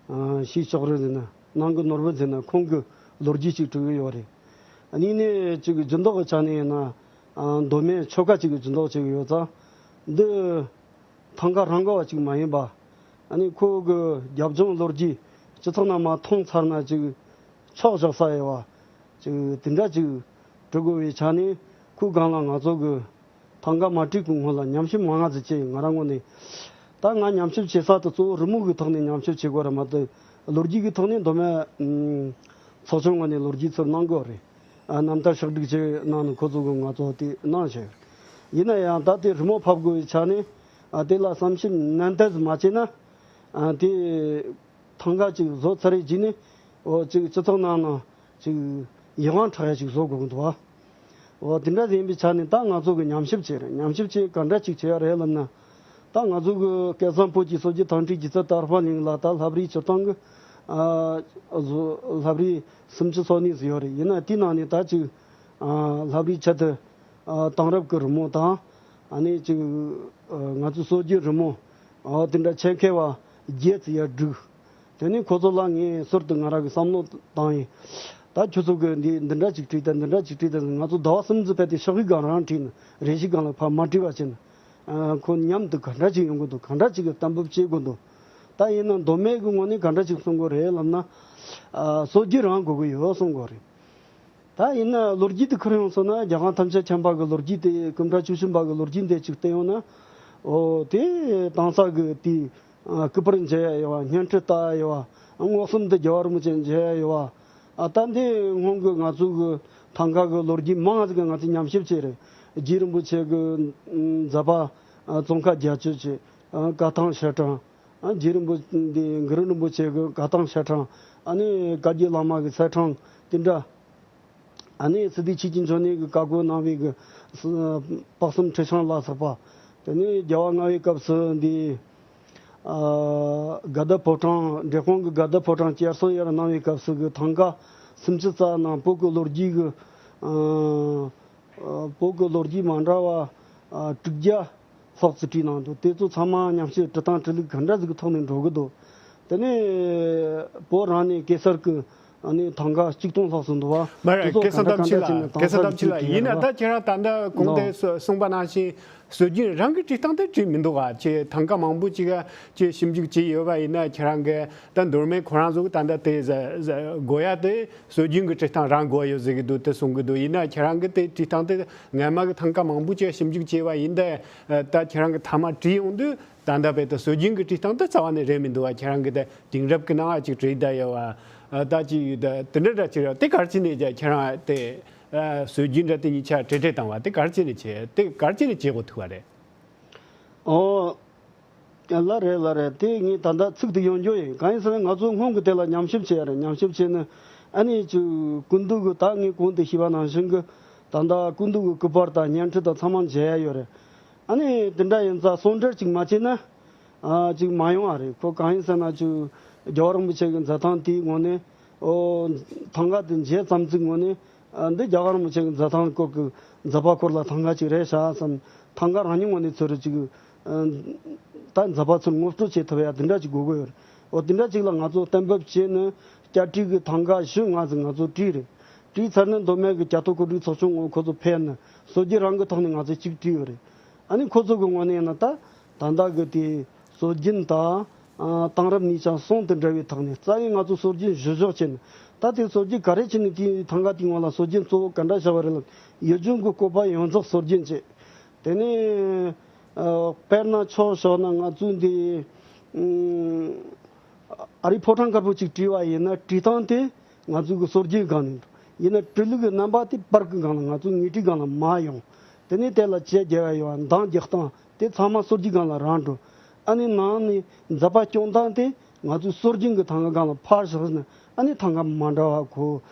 ཨ། ཞེས་ལྕོགས་རིགས་ཟེར་ན། ནང་གི་ནོར་བུ་ཟེར་ན། ཁོང་གི་ལོ་རྒྱུས་ཅིག་བྲིས་ཡོད་རེད། ཨ་ནི་ནས་ཅིག་སྦྱིན་བདག་གི་ཆ་ནས་ཡིན་ན། ཨ། མདོ་སྨད་ཆོལ་ཁ་ཅིག་གི་སྦྱིན་བདག་བྱེད་ཀྱི་ཡོད་ཙང་། འདི་ཐང་ག་རང་ག་བ་ཅིག་མ་ཡིན་པ། ཨ་ནི་ཁོ་གི་རྒྱབ་ལྗོངས་ལོ་རྒྱུས། སྤྱི་ཚོགས་ནང་མ་མཐོང་ཚར་ན་ཅིག་ཆོག་བཞག་ས་ཡོད་པ། ཅིག་དེ་འདྲ་ཅིག་བྲི་དགོས་པའི་ཆ་ནས། ཁོའི་སྒང་ལ་ང་ཚོ་གི་ཐང་ག་མ་བྲིས་གི་སྔོན་ལ་ཉམས་ཞིབ་མང་ང་ཟིག་བྱས་ཡིན། ང་རང་ངོས་ནས། ད་ང་ཉམས་ཞིབ་བྱེད་ས་དེ་གཙོ་བོ་རི་མོ་གི་ཐོག་ནས་ཉམས་ཞིབ་བྱེད་དགོས་ར་མ་གཏོགས། ལོ་རྒྱུས་ཀྱི་ཐོག་ནས་མདོ་སྨད། ཨ། ཚོགས་ཆུང་ངོས་ནས་ལོ་རྒྱུས་ཚུར་གནང་དགོས་རེད། ཨ། རྣམ་ཐར་ཕྱོགས་སྒྲིག་བྱས་གནང་ནས་ཁོ་ཚོ་གི་ང་ཚོ་དེ་གནང་བྱས། ཡིན་ན་ཡང་ད་དེ་རི་མོ་ཕབ་དགོས་པའི་ཆ་ནས། ཨ། དེ་ལ་བསམ་ཞིབ་ནན་ཏན་ཟིག་མ་བྱས་ན། ཨ། དེ་ཐང་ག་ཅིག་བཟོ་ཚར་རེ་བྱས་ནས། འོ། ཅིག་སྤྱི་ཚོགས་ནང་ན་ཅིག་ཡིད་དབང་འཕྲོག་ཡ་ཅིག་བཟོ་དགོས་ཀྱི་འདུག་པ། འོ། དེ་འདྲ་ཡིན་པའི་ཆ་ནས་ད་ང་ཚོ་གི་ཉམས་ཞིབ་བྱས་རེད། ཉམས་ཞིབ་བྱས་ག་འདྲ་ཅིག་བྱས་ཡ་རེད་ལབ་ན། ད་ང་ཚོ་གི་སྐལ་བཟང་བོད་ཀྱི་སྲོལ་རྒྱུན་དྭངས་བསྒྲིགས་སྒྱུ་རྩལ་དར་སྤེལ་གླིང་ལ་ད་ལྷ་བྲིས་སྤྱིར་བཏང་གི། ཨ། བཟོ། ལྷ་བྲིས་སུམ་ཅུ་སོ་གཉིས་ཟིག་ཡོད་རེད། ཡིན་ན་དེའི་ནང་ནས་ད་ཅིག། ཨ། ལྷ་བྲིས་ཆེད་དུ། ཨ། དེང་རབས་ཀྱི་རི་མོ་དང་། ཨ་ནི་ཅིག། ཨ། ང་ཚོའི་སྲོལ་རྒྱུན་རི་མོ། ཨ། དེ་འདྲ་ཆེད་མཁས་པ་བརྒྱད་ཙམ་ཡར་བསྒྲིགས། དེ་ནས་ཁོ་ཚོ་ལ་ངས་ཟུར་དུ་ང་རང་གིས་བསམ་བློ་བཏང་ཡིན། ད་ཁྱོད་ཚོ་གིས་འདི་འདི་འདྲ་ཅིག་བྲིས་དང་། འདི་འདྲ་ཅིག་བྲིས་དང་། ང་ཚོ་ཟླ་བ་གསུམ་ཙམ་ཕེབས་ཏེ་ཕྱག་དབྱིབས་སྒང་རང་བྲིས་ན། རས་གཞི་སྒང་ལ་ཕར་མ་བྲིས་པ་བྱས་ན། ཨ། ཁོ་མཉམ་དུ་ག་འདྲ་ཅིག་ཡོང་གི་འདུག། ག་འདྲ་ཅིག་གི་གཏན་འབེབས་བྱེད་དགོས་འདུག། ད་ཡིན་ན་མདོ་སྨད་ཀྱི་ངོས་ནས་ག་འདྲ་ཅིག་གསུང་དགོས་རེད་ལབ་ན། ཨ། སྲོལ་རྒྱུན་རང་དགོས་ཀྱི་ཡོད་གསུང་དགོས་རེད། ད་ཡིན་ན་ལོ་རྒྱུས་དེ་ཁུར་ཡོང་སོང་ན། རྒྱལ་ཁམས་ཐམས་ཅད་མཁྱེན་པ་གི་ལོ་རྒྱུས་དེ། སྐུ་ཕྲེང་བཅུ་གསུམ་པ་གི་ལོ་རྒྱུས་དེ་ཅིག་བལྟས་ཡོང་ན། འོ། དེ་དེང་སང་གི་དེ། ཨ། སྐུ་པར་མཇལ་ཡ་ཡོད་པ། བརྙན་འཕྲིན་ལྟ་ཡ་ཡོད་པ། མངོན་སུམ་དུ་རྒྱལ་བ་རིན་པོ་ཆེ་མཇལ་ཡ་ཡོད་པ། ཨ། ད་འདི་སྔོན་གི་ང་ཚོ་གི་ཐང་ག་གི་ལོ་རྒྱུས་མང་ང་ཟིག་གི་ང་ཚོས་ཉམས་ཞིབ་བྱས་རེད། རྗེ་རིན་པོ་ཆེ་གི། ཨ། མཛད་པ། ཨ། ཙོང་ཁ་རྒྱ་མཚོ་ཆེ། ཨ། བཀའ་ཐང་ཞལ་གྲངས། ཨ། རྗེ་རིན་པོ་འདི་གུ་རུ་རིན་པོ་ཆེ་གི་བཀའ་ཐང་ཞལ་གྲངས། ཨ་ནི་བཀའ་བརྒྱུད་བླ་མ་གི་ཚད་གྲངས་དེ་འདྲ། ཨ་ནི་སི་ཏུ་ཆོས་ཀྱི་འབྱུང་གནས་ཀྱིས་བཀའ་བསྒོ་གནང་བའི་གི་དཔག་བསམ་ཁྲི་བྱང་ལ་སོགས་པ། དེ་ནས་རྒྱལ་བ་ལྔ་པའི་སྐབས་སུ་འདི། ཨ་དགའ་ལྡན་ཕོ་བྲང་། འབྲས་སྤུངས་ཀྱི་དགའ་ལྡན་ཕོ་བྲང་བསྐྱར་གསོ་ཡར་གནང་བའི་སྐབས་སུ་གི་ཐང་ག་སུམ་ཅུ་རྩ་ནང་བོད་ཀྱི་ལོ་རྒྱུས་ཀྱི་ཨ་བོད་ཀྱི་ལོ་རྒྱུས་མ་འདྲ་བ་ཨ་དྲུག་བརྒྱ་ལྷག་ཙམ་བྲིས་གནང་འདུག་དེ་ཚོ་ཚང་མ་ཉམས་ཞིབ་འབྲི་སྟངས་འབྲི་ལུགས་ག་འདྲ་ཟིག་གི་ཐོག་ནས་འགྲོ་གི་འདུག་དེ་ནས་བོད་རང་ནས་གེ་སར་གྱི་ཨ་ནི་ཐང་ག་གཅིག་སྟོང་ལྷག་ཙམ་འདུག་བ། མ་དེ་རེད། ཚོ་གེ་སར་ག་འདྲ་དམ་ཆོས་ག་འདྲ་བྱས་ལགས། ནས་གེ་སར་དམ་ཆོས་ལགས། ཡིན་ན་ད་ཁྱེད་རང་ད་ལྟ་གོང་དུ་གསུངས་པ་ནང་བཞིན་སྲོལ་རྒྱུན་རང་གི་བྲིས་སྟངས་དེ་བྲིས་མི་འདུག་ག་ཅེས། ཐང་ག་མང་པོ་ཅིག་ག་ཅེས་ཞིབ་འཇུག་བྱས་ཡོད་པ་ཡིན་ན། ཁྱེད་རང་གི་ད་མདོ་སྨད་ཁོ་རང་ཚོ་གི་ད་ལྟ་དེ་ཟ་ཟ་དགོས་ཡ་དེ་སྲོལ་རྒྱུན་གྱི་བྲིས་སྟངས་རང་དགོས་ཡོད་ཟེར་གི་འདུག་དེ་གསུང་གི་འདུག་ཡིན་ན་ཁྱེད་རང་གི་དེ་བྲིས་སྟངས་དེ་སྔ་མ་གི་ཐང་ག་མང་པོ་ཅིག་ཞིབ་འཇུག་བྱས་པ་ཡིན་ད། ད་ཁྱེད་རང་གི་མཐའ་མ་བྲིས་ཡོང་དུས་ད་ལྟ་བས་ད་སྲོལ་རྒྱུན་གྱི་བྲིས་སྟངས་དེ་རྩ་བ་ནས་རེད་མི་འདུག་བ། ཁྱེད་རང་གི་ད་དེང་རབས་ཀྱི་ནང་ཅིག་བྲིས་བསྡད་ཡོད་བ། ད་ཅིག་ད་དེ་འདྲ་འདྲ་ཅིག་རེད། དེ་ག་རེ་བྱས་ནས་ཁྱེད་རང་དེ་སྲོལ་རྒྱུན་འདྲ་དེ་གཉིས་ཆ་འབྲེལ་འདྲེས་བཏང་བ་དེ་ག་རེ་བྱས་ནས་བྱས། དེ་ག་རེ་བྱས་ནས་བྱེད་དགོས་ཐུག་བ་རེད། ཨོ། ལ་རེད་ལ་རེད། དེ་ངས་ད་ལྟ་ཚིག་དེ་ཡོང་རྒྱུ་ཡིན། གང་ཡིན་ཟེར་ན་ང་ཚོ་སྔོན་གྱི་དེ་ལ་ཉམས་ཞིབ་བྱས་ཡ་རེད། ཉམས་ཞིབ་བྱས་ནས་ཨ་ནི་ཅིག་སྐུ་མདུན་གྱི་ད་ངས་གོང་དུ་ཞུས་པ་ནང་བཞིན་གྱི་ད་ལྟ་སྐུ་མདུན་གྱི་སྐུ་པར་དང་བརྙན་འཕྲིན་དང་ཚང་མ་མཇལ་ཡ་ཡོད་རེད། ཨ་ནི་དེ་འདྲ་ཡིན་ཙང་ཟུང་འབྲེལ་ཅིག་མ་བྱས་ན་ཨ་ཅིག་མ་ཡོང་བ་རེད། ཁོ་གང་ཡིན་ཟེར་ན་ཅིག་རྒྱལ་བ་རིན་པོ་ཆེ་གི་མཛད་སྟངས་དེའི་ངོས་ནས་ཨོ་ཐང་ག་དེ་མཇལ་ཙམ་ཅིག་ངོས་ནས། ཨ་འདི་རྒྱལ་བ་རིན་པོ་ཆེ་གི་མཛད་སྟངས་སྐོར་གྱི་མཛད་པ་སྐོར་ལ་ཐང་ག་ཅིག་རེད་ཤག་བསམ། ཐང་ག་རང་ཉིད་ངོས་ནས་ཚུར་ཅིག་ཨ་ད་མཛད་པ་ཚུར་ངོ་སྤྲོད་བྱེད་ཐུབ་ཡ་དེ་འདྲ་ཅིག་དགོས་ཀྱི་ཡོད་རེད། འོ་དེ་འདྲ་ཅིག་ལ་ང་ཚོ་གཏན་འབེབས་བྱས་ནས་བསྐྱར་བྲིས་ཀྱི་ཐང་ག་བཞི་ལྔ་ཟིག་ང་ཚོ་བྲིས་རེད། བྲིས་ཚར་ནས་མདོ་སྨད་ཀྱི་རྒྱ་ཐོ་གོ་སྒྲིག་ཚོགས་ཆུང་ངོས་ཁོ་ཚོ་ཕེབས་ནས་སྲོལ་རྒྱུན་རང་གི་ཐོག་ནས་ང་ཚོ་གཅིག་བྲིས་ཡོད་རེད། ཨ་ནི་ཁོ་ཚོ་གི་ངོས་ནས་ཡིན་ན་ད་ད་ལྟ་གི་དེ་སྲོལ་རྒྱུན་དང་། ཨ་དེང་རབས་གཉིས་ཆ་ཟུང་དུ་འབྲེལ་བའི་ཐོག་ནས་རྩ་བའི་ང་ཚོ་སྲོལ་རྒྱུན་བཞི་འཇོག་བྱས་ནས། ད་དེ་སྲོལ་རྒྱུན་ག་རེ་བྱས་ནས་དེའི་ཐང་ག་དེའི་ངོས་ལ་སྲོལ་རྒྱུན་གཙོ་བོ་ག་འདྲ་བཞག་པ་རེད་ལབ། ཡུལ་ལྗོངས་ཀྱི་བཀོད་པ་ཡོངས་རྫོགས་སྲོལ་རྒྱུན་བྱས། དེ་ནས་ཨ་དཔེར་ན་ཆོག་ཞོག་ན་ང་ཚོའི་འདི་ཨ་རིའི་ཕོ་བྲང་དཀར་པོ་ཅིག་བྲིས་པ་ཡིན་ན་བྲིས་སྟངས་དེ་ང་ཚོའི་གི་སྲོལ་རྒྱུན་སྒང་ནས་འགྲོ། ཡིན་ན་བྲིས་ལུགས་ཀྱི་རྣམ་པ་དེ་པར་གྱི་སྒང་ལ། ང་ཚོའི་དངོས་བྲིས་སྒང་ལ་མ་ཡོང་། དེ་ནས་དེ་ལ་བྱས་རྒྱབ་ཡ་ཡོད་པ། འདང་རྒྱག་སྟངས་དེ་ཚང་མ་སྲོལ་རྒྱུན་སྒང་ལ་རག་འགྲོ། ཨ་ནི་ནང་ནས་མཛད་པ་སྐྱོང་སྟངས་དེ་ང་ཚོའི་སྲོལ་རྒྱུན་གྱི་ཐང་ག་སྒང་ལ་ཕར་བཞག་ནས། ཨ་ནི་ཐང་ག་མ་འདྲ་བ་ཁོ།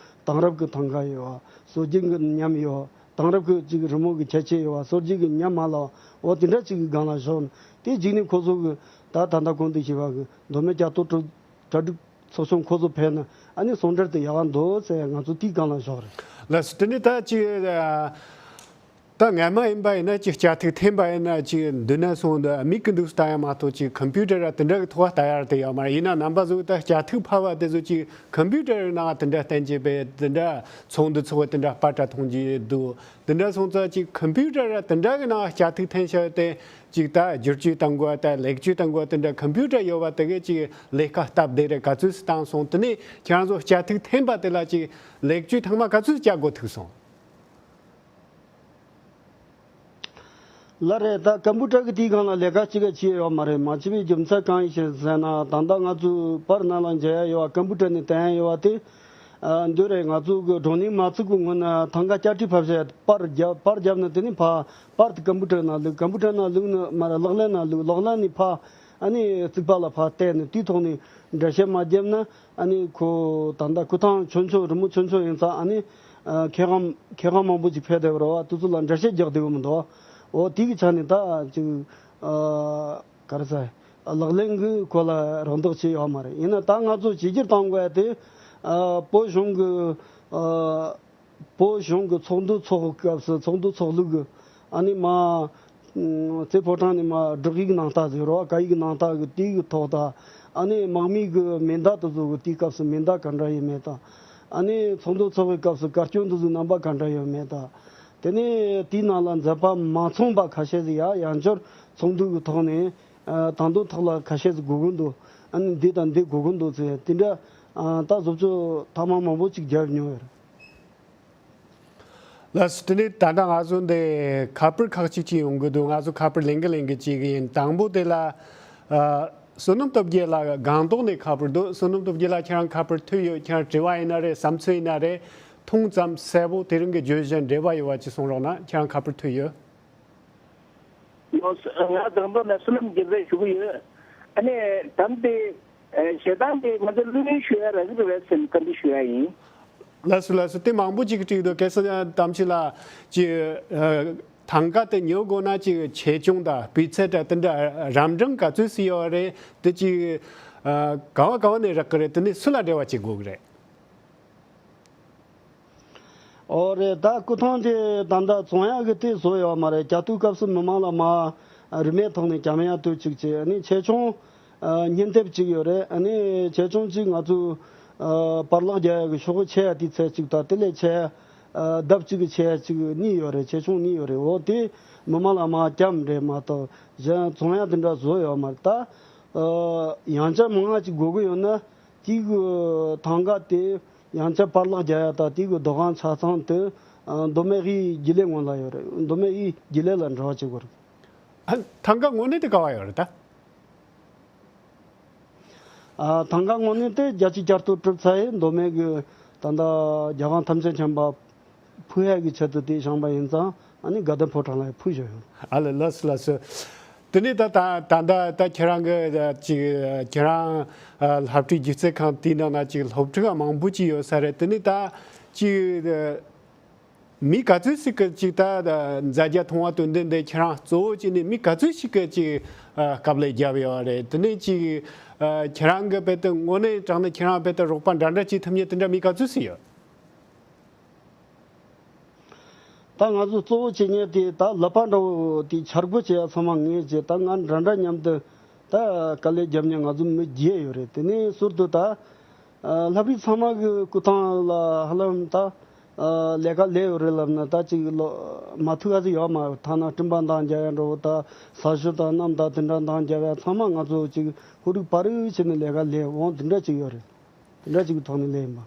དེང་རབས་ཀྱི་ཐང་ག་ཡོད་པ། སྲོལ་རྒྱུན་གྱི་ཉམས་ཡོད་པ། དེང་རབས་ཀྱི་ཅིག་རི་མོ་གི་ཁྱད་ཆོས་ཡོད་པ། སྲོལ་རྒྱུན་གྱི་ཉམས་མ་ལོག་པ། འོ་དེ་འདྲ་ཅིག་གི་སྒང་ལ་བཞག་ནས། དེ་རྗེས་ནས་ཁོ་ཚོ་གི་ད་ད་ལྟ་གོང་དུ་ཞུས་པ་གི་མདོ་སྨད་རྒྱ་ཐོ་གྲ་སྒྲིག་ཚོགས་ཆུང་ཁོ་ཚོ་ཕེབས་ན་ཨ་ནི་ཟུང་འབྲེལ་དེ་ཡག་ག་འདུག་ཟེར། ང་ཚོ་དེའི་སྒང་ལ་བཞག་རེད། ལགས་སོ། དེ་ནས་ད་ཅིག་ཨ་ད་སྔ་མ་ཡིན་པ་ཡིན་ན་ཅིག་དཔྱ་ཐིག་འཐེན་པ་ཡིན་ན་ཅིག་མདུན་ན་སོང་དུ་མིག་གིས་འདུག་ལྟ་ཡ་མ་གཏོགས་ཅིག་ཁམ་པུ་ཊར་ར་དེ་འདྲ་གི་ཐོག་ལྟ་ཡ་ར་དེ་ཡོད་མ་རེད། ཡིན་ན་རྣམ་པ་ཚོ་ད་དཔྱ་ཐིག་ཕབ་པ་དེ་ཚོ་ཅིག་ཁམ་པུ་ཊར་ནང་དེ་འདྲ་བསྟན་གྱི་པས། དེ་འདྲ་ཚོགས་འདུ་ཚོགས་པ་དེ་འདྲ་པར་འདྲ་མཐོང་གི་འདུག་དེ་འདྲ་སོང་ཙང་ཅིག་ཁམ་པུ་ཊར་ར་དེ་འདྲ་གི་ནང་དཔྱ་ཐིག་འཐེན་བྱ་དེ་ཅིག་ད་བསྒྱུར་བཅོས་གཏང་དགོས། ད་ལེགས་བཅོས་གཏང་དགོས། དེ་འདྲ་ཁམ་པུ་ཊར་ཡོད་པ་དེ་གས་ཅིག་ལས་ཀ་སྟབས་བདེ་རེད། ག་ཚོད་བཏང་སོང་། དེ་ནས་ཁྱེད་རང་ཚོ་དཔྱ་ཐིག་འཐེན་པ་དེ་ལ་ཅིག་ལེགས་བཅོས་ཐེངས་མ་ག་ཚོད་བྱ་དགོས་ཐུག་སོང་། ལགས་རེད། ད་ཀམ་པུ་ཊར་གི་དེའི་སྒང་ལ་ལས་ཀ་གཅིག་ག་བྱས་ཡོད་མ་རེད། མ་བྱས་པའི་རྒྱུ་མཚན་གང་ཡིན་ཞེས་ཟེར་ན། ད་ལྟ་ང་ཚོའི་པར་ནང་ལ་མཇལ་ཡ་ཡོད་པ། ཀམ་པུ་ཊར་ནས་བསྟན་ཡ་ཡོད་པ་དེ། ཨ་འདི་རེད། ང་ཚོ་གི་བགྲོ་གླེང་མ་ཚུགས་པའི་སྔོན་ན་ཐང་ག་བསྐྱར་བྲིས་ཕབ་བྱས་པར་རྒྱབ། པར་བརྒྱབ་ནས་དེ་ནས་ཕ་པར་དེ་ཀམ་པུ་ཊར་ནང་བླུགས། ཀམ་པུ་ཊར་ནང་བླུགས་ནས་མར་ལག་ལེན་ནང་བླུགས། ལག་ལེན་ནས་ཕ་ཨ་ནི་རྩིག་པ་ལ་ཕ་བལྟས་ནས་དེའི་ཐོག་ནས་འགྲེལ་བཤད་མ་བརྒྱབ་ན། ཨ་ནི་ཁོ་ད་ལྟ་སྐུ་ཐང་ཆུང་ཆུང་རི་མོ་ཆུང་ཆུང་ཡིན་ཙང་། ཨ་ནི་ཨ་མཁས་དབང་མཁས་དབང་མང་པོ་ཅིག་ཕེབས་བསྡད་པ་རེད་བ། དེ་ཚོ་ལ་འགྲེལ་བཤད་རྒྱག་བདེ་པོ་མི་འདུག་འོ་དེ་གི་ཆ་ནས་ད་ཅིག་ཨ་ག་རེ་ཟེར། ལག་ལེན་གི་ཁོ་ལ་རང་བདག་བྱས་ཡོད་མ་རེད། ཡིན་ན་ད་ང་ཚོ་བྱས་རྗེས་གཏོང་དགོས་ཡ་དེ། ཨ་བོད་གཞུང་གི་ཨ་བོད་གཞུང་གི་ཚོགས་འདུ་ཚོགས་སྐབས་སུ། ཚོགས་འདུ་ཚོགས་ལུགས་ཀྱི་ཨ་ནི་མ་རྩེ་ཕོ་བྲང་ནས་མ་བསྒྲགས་ཡིག་ནང་ལྟ་ཟེར་རོ། བཀའ་ཡིག་ནང་ལྟ་གི་དེ་གི་ཐོག་དང་། ཨ་ནི་དམག་མི་གི་མེ་མདའ་དེ་ཚོ་གི་དེའི་སྐབས་སུ་མེ་མདའ་ག་འདྲ་ཡོད་མེད་དང་། ཨ་ནི་ཚོགས་འདུ་ཚོགས་པའི་སྐབས་སུ་གར་སྐྱོན་དེ་ཚོའི་རྣམ་པ་ག་འདྲ་ཡོད་མེད་དང་། དེ་ནས་དེའི་ནང་ལ་མཛད་པ་མ་ཚང་པ་ཁ་ཤས་ཟིག་ཡ་ཡང་བསྐྱར་ཚོགས་འདུ་གི་ཐོག་ནས་ཨ་དང་དོན་ཐོག་ལ་ཁ་ཤས་ཟིག་དགོས་ཀྱི་འདུག་ཨ་ནི་འདི་དང་འདི་དགོས་ཀྱི་འདུག་ཟེར། དེ་འདྲ་ཨ་ད་བཟོ་བཅོས་ཐེངས་མ་མང་པོ་ཅིག་བརྒྱབ་མྱོང་ཡོད་རེད། ལགས་སོ། དེ་ནས་ད་ལྟ་ང་ཚོ་འདི་ཁ་པར་ཁག་ཅིག་ཅིག་ཡོང་གི་འདུག་ང་ཚོ་ཁ་པར་ལེན་གི་ལེན་གི་ཅིག་ཡིན། དང་པོ་དེ་ལ་ཨ་བསོད་ནམས་སྟོབས་རྒྱལ་ལགས་སྒང་ཏོག་ནས་ཁ་པར་འདུག་བསོད་ནམས་སྟོབས་རྒྱལ་ལགས། ཁྱེད་རང་ཁ་པར་ཐོས་ཡོད། ཁྱེད་རང་དྲི་བ་ཡིན་ན་རེད། བསམ་ཚུལ་ཡིན་ན་རེད། ཐུང་ཙམ་གསལ་པོ་དེ་རིང་གི་བརྗོད་གཞི་འབྲེལ་བ་ཡོད་པ་ཅིག་གསུང་རོགས་གནང་། ཁྱེད་རང་ཁ་པར་ཐོས་ཡོད། ང་དང་པོ་ན་བསོད་ནམས་རྒྱལ་མཚན་ཞུ་གི་ཡོད། ཨ་ནི་དམ་དེ་ཞེ་སྡང་དེ་ང་ཚོ་བླུན་ལེན་ཞུ་ཡ་རག་གི་རེད་བས་ཟེར་ནས་བཀའ་འདྲི་ཞུ་ཡ་ཡིན། ལགས་སོ་ལགས་སོ། དེ་མང་པོ་ཅིག་གིས་དྲིས་འདུག་གེ་སར་དམ་ཆོས་ལགས་ཀྱིས། ཐང་ག་དེ་ཉོ་དགོས་ན་ཅིག་ཆེ་ཆུང་དང་སྤུས་ཚད་དང་དེ་འདྲ་རབ་འབྲིང་ག་ཚོད་ཙམ་ཡོད་རེད། དེ་ཅིག་ཨ་ག་བ་ག་བ་ནས་རག་གི་རེད། དེ་ནས་སུ་ལ་འབྲེལ་བ་བྱེད་དགོས་ཀྱི་རེད། ཨོ་རེད། ད་སྐུ་ཐང་དེ་ད་ལྟ་བཙོང་ཡག་གི་དེ་བཟོ་ཡོད་མ་རེད། བརྒྱ་སྟོད་སྐབས་སུ་མི་མང་ལ་མ་རིན་མེད་ཐོག་ནས་བརྒྱ་མེད་ཡག་སྟོད་ཅིག་བྱས། ཨ་ནི་ཆེ་ཆུང་ཨ་བརྙན་དེབ་ཅིག་ཡོད་རེད། ཨ་ནི་ཆེ་ཆུང་ཅིག་ང་ཚོ་ཨ་པར་ལག་རྒྱག་ཡག་གི་ཤོག་བུ་ཆེ་ཡག་དེ་ཚད་ཅིག་དང་། དེ་ལས་ཆེ་ཡག་ཨ་ལྡབ་གཅིག་གི་ཆེ་ཡག་ཅིག་གཉིས་ཡོད་རེད། ཆེ་ཆུང་གཉིས་ཡོད་རེད། འོ་དེ་མི་མང་ལ་མ་བརྒྱ་རེད་མ་གཏོགས་གཞན་བཙོང་ཡག་དེ་འདྲ་བཟོ་ཡོད་མ་རེད། ད་ཨ་ཡང་བསྐྱར་མང་ང་ཅིག་དགོས་ཀྱི་ཡོད་ན། དེ་གི་ཐང་ག་དེ་ཡང་བསྐྱར་པར་ལག་རྒྱག་ཡག་དང་དེ་གི་རྡོ་ཁང་ཆ་ཚང་དེ་ཨ་མདོ་སྨད་ཀྱི་རྒྱུན་ལས་ངོས་ལ་ཡོད་རེད། མདོ་སྨད་ཀྱི་རྒྱུན་ལས་ལ་འབྲེལ་བ་བྱེད་དགོས་རེད། ཨ་ཐང་ག་དངོས་གནས་དེ་ག་བ་ཡོད་རེད་ད། ཨ་ཐང་ག་དངོས་གནས་དེ་རྒྱལ་སྤྱིའི་རྒྱལ་སྟོད་གྲུབ་ཚར་ཡི་མདོ་སྨད་ཀྱི་ད་ལྟ་རྒྱལ་ཁང་ཐམས་ཅད་མཁྱེན་པ་ཕུལ་ཡག་གི་ཆེད་དུ་དེ་བཞེངས་པ་ཡིན་ཙང་། ཨ་ནི་དགའ་ལྡན་ཕོ་བྲང་ལ་ཕུལ་བཞག་ཡོད། ཨ་ལ་ལགས་སོ་ལགས་སོ། དེ་ནས་ད་ད་ད་ད་ད་ཁྱེད་རང་གི་ཅིག་ཁྱེད་རང་ཨ་སློབ་གྲྭའི་སྒྱུ་རྩལ་ཁང་དེའི་ནང་ན་ཅིག་སློབ་ཕྲུག་མང་པོ་ཅིག་ཡོད་ས་རེད། དེ་ནས་ད་ཅིག་མི་ག་ཚོད་ཞིག་གིས་ཅིག་ད་མཛའ་རྒྱ་མཐོང་བ་དོན་ལྡན་དེ་ཁྱེད་རང་གཙོ་བོ་བྱས་ནས་མི་ག་ཚོད་ཞིག་གིས་ཅིག་ཨ་དཀའ་ལས་བརྒྱབ་ཡོད་རེད། དེ་ནས་ཅིག་ཨ་ཁྱེད་རང་གི་དཔེ་དེ་དངོས་གནས་དྲང་གནས་ཁྱེད་རང་དཔེ་དེ་རོགས་པ་འདྲ་འདྲ་བྱེད་ཐུབ་མཁན་དེ་འདྲ་མི་ག་ཚོད་ཞིག་ཡོད། ད་ང་ཚོ་གཙོ་བོ་བྱེད་མཁན་དེ་ད་ལག་པ་འདྲ་བོ་དེ་འཆར་སྒོ་བྱེད་ཡ་ཚང་མ་ངས་བྱས། ད་ང་འདྲ་འདྲ་མཉམ་དུ་ད་དཀའ་ལས་བརྒྱབ་མཁན་ང་ཚོ་མི་བརྒྱད་ཡོད་རེད། དེ་ནས་ཟུར་དུ་ད་ཨ་ལྷ་བྲིས་ཚང་མ་གི་སྐུ་ཐང་ལ་ཧ་ལམ་ད་ཨ་ལས་ཀ་ལས་ཡོད་རེད་ལབ་ན་ད་ཅིག་ལོ་མ་ཐུག་ག་ཟིག་ཡོད་མ་རེད། ཐ་ན་སྤྲིན་པ་འདང་རྒྱག་ཡ་འདྲ་བོ་ད་ས་གཞི་དང་གནམ་དང་དེ་འདྲ་འདང་རྒྱག་ཡ་ཚང་མ་ང་ཚོ་ཅིག་ཧུར་རིག་པ་རིག་བྱས་ནས་ལས་ཀ་ལས་འོང་དེ་འདྲ་ཅིག་ཡོད་རེད། དེ་འདྲ་ཅིག་གི་ཐོག་ནས་ལས་ཡིན་པ།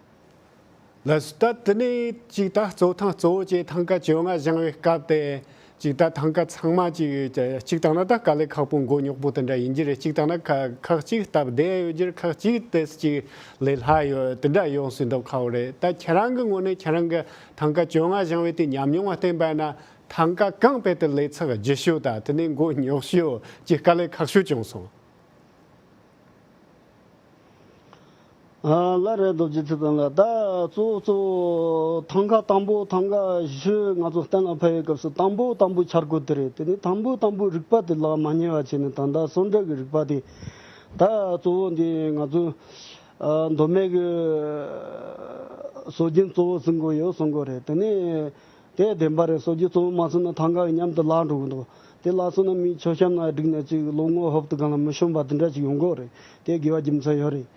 ལགས་སོ། ད་དེ་ནས་ཅིག་ད་གཙོ་ཐང་གཙོ་བོ་བྱས་ཐང་ག་བཅོ་ལྔ་བཞེངས་པའི་སྐབས་དེ་ཅིག་ད་ཐང་ག་ཚང་མ་ཅིག་གཅིག་བཏང་ན་ད་དཀའ་ལས་ཁག་པོ་མགོ་རྙོག་པོ་དེ་འདྲ་ཡིན་གྱི་རེད། གཅིག་བཏང་ན་ཁ་ཁག་ཅིག་སྟབས་བདེ་ཡོད་ཀྱི་རེད། ཁག་ཅིག་དེ་ཅིག་ལས་སླ་ཡོད་དེ་འདྲ་ཡོང་སྲིད་མདོག་ཁ་པོ་རེད། ད་ཁྱེད་རང་གི་ངོས་ནས་ཁྱེད་རང་གི་ཐང་ག་བཅོ་ལྔ་བཞེངས་པའི་དེ་ཉམས་མྱོང་ལ་བརྟེན་པ་ཡིན་ན་ཐང་ག་གང་དཔེ་དེ་ལས་ཚགས་ལྗིད་ཤོས་དང་དེ་ནས་མགོ་རྙོག་ཤོས་ཀྱི་དཀའ་ལས་ཁག་ཤོས་བྱུང་སོང་། ཨ་ལགས་རེད། རྡོ་རྗེ་ཐེག་དམ་ལགས། ད་གཙོ་བོ་གཙོ་བོ་ཐང་ག་དང་པོ་ཐང་ག་གཞི་ང་ཚོ་གཏན་ལ་ཕབ་པའི་སྐབས་སུ་དང་པོ་དང་པོ་འཆར་སྒོ་དེ་རེད། དེ་ནས་དང་པོ་དང་པོ་རིག་པ་དེ་ལག་མ་ཉེ་བ་བྱས་ནས་ད་ལྟ་གསོལ་འདེབས་ཀྱི་རིག་པ་དེ་ད་གཙོ་བོ་འདི་ང་ཚོ་ཨ་མདོ་སྨད་ཀྱི་སྲོལ་རྒྱུན་གཙོ་བོ་ཟིན་དགོས་ཡོད་གསུང་གི་རེད། དེ་ནས་དེ་བདེན་པ་རེད། སྲོལ་རྒྱུན་གཙོ་བོ་མ་ཟིན་ན་ཐང་ག་གི་མཉམ་དུ་བརླག་འགྲོ་གི་འདུག་དེ་བརླག་སོང་ན་མི་མཆོད་བཤམས་ན་བསྒྲིགས་ནས་ཅིག་ལོ་ངོ་ཧོབ་ཏེ་གང་ལ་མི་ཤོང་བ་དེ་འདྲ་ཅིག་ཡོང་གི་རེད། དེ་དགེ་བ་རྒྱུ་མཚན་ཡོད་རེད།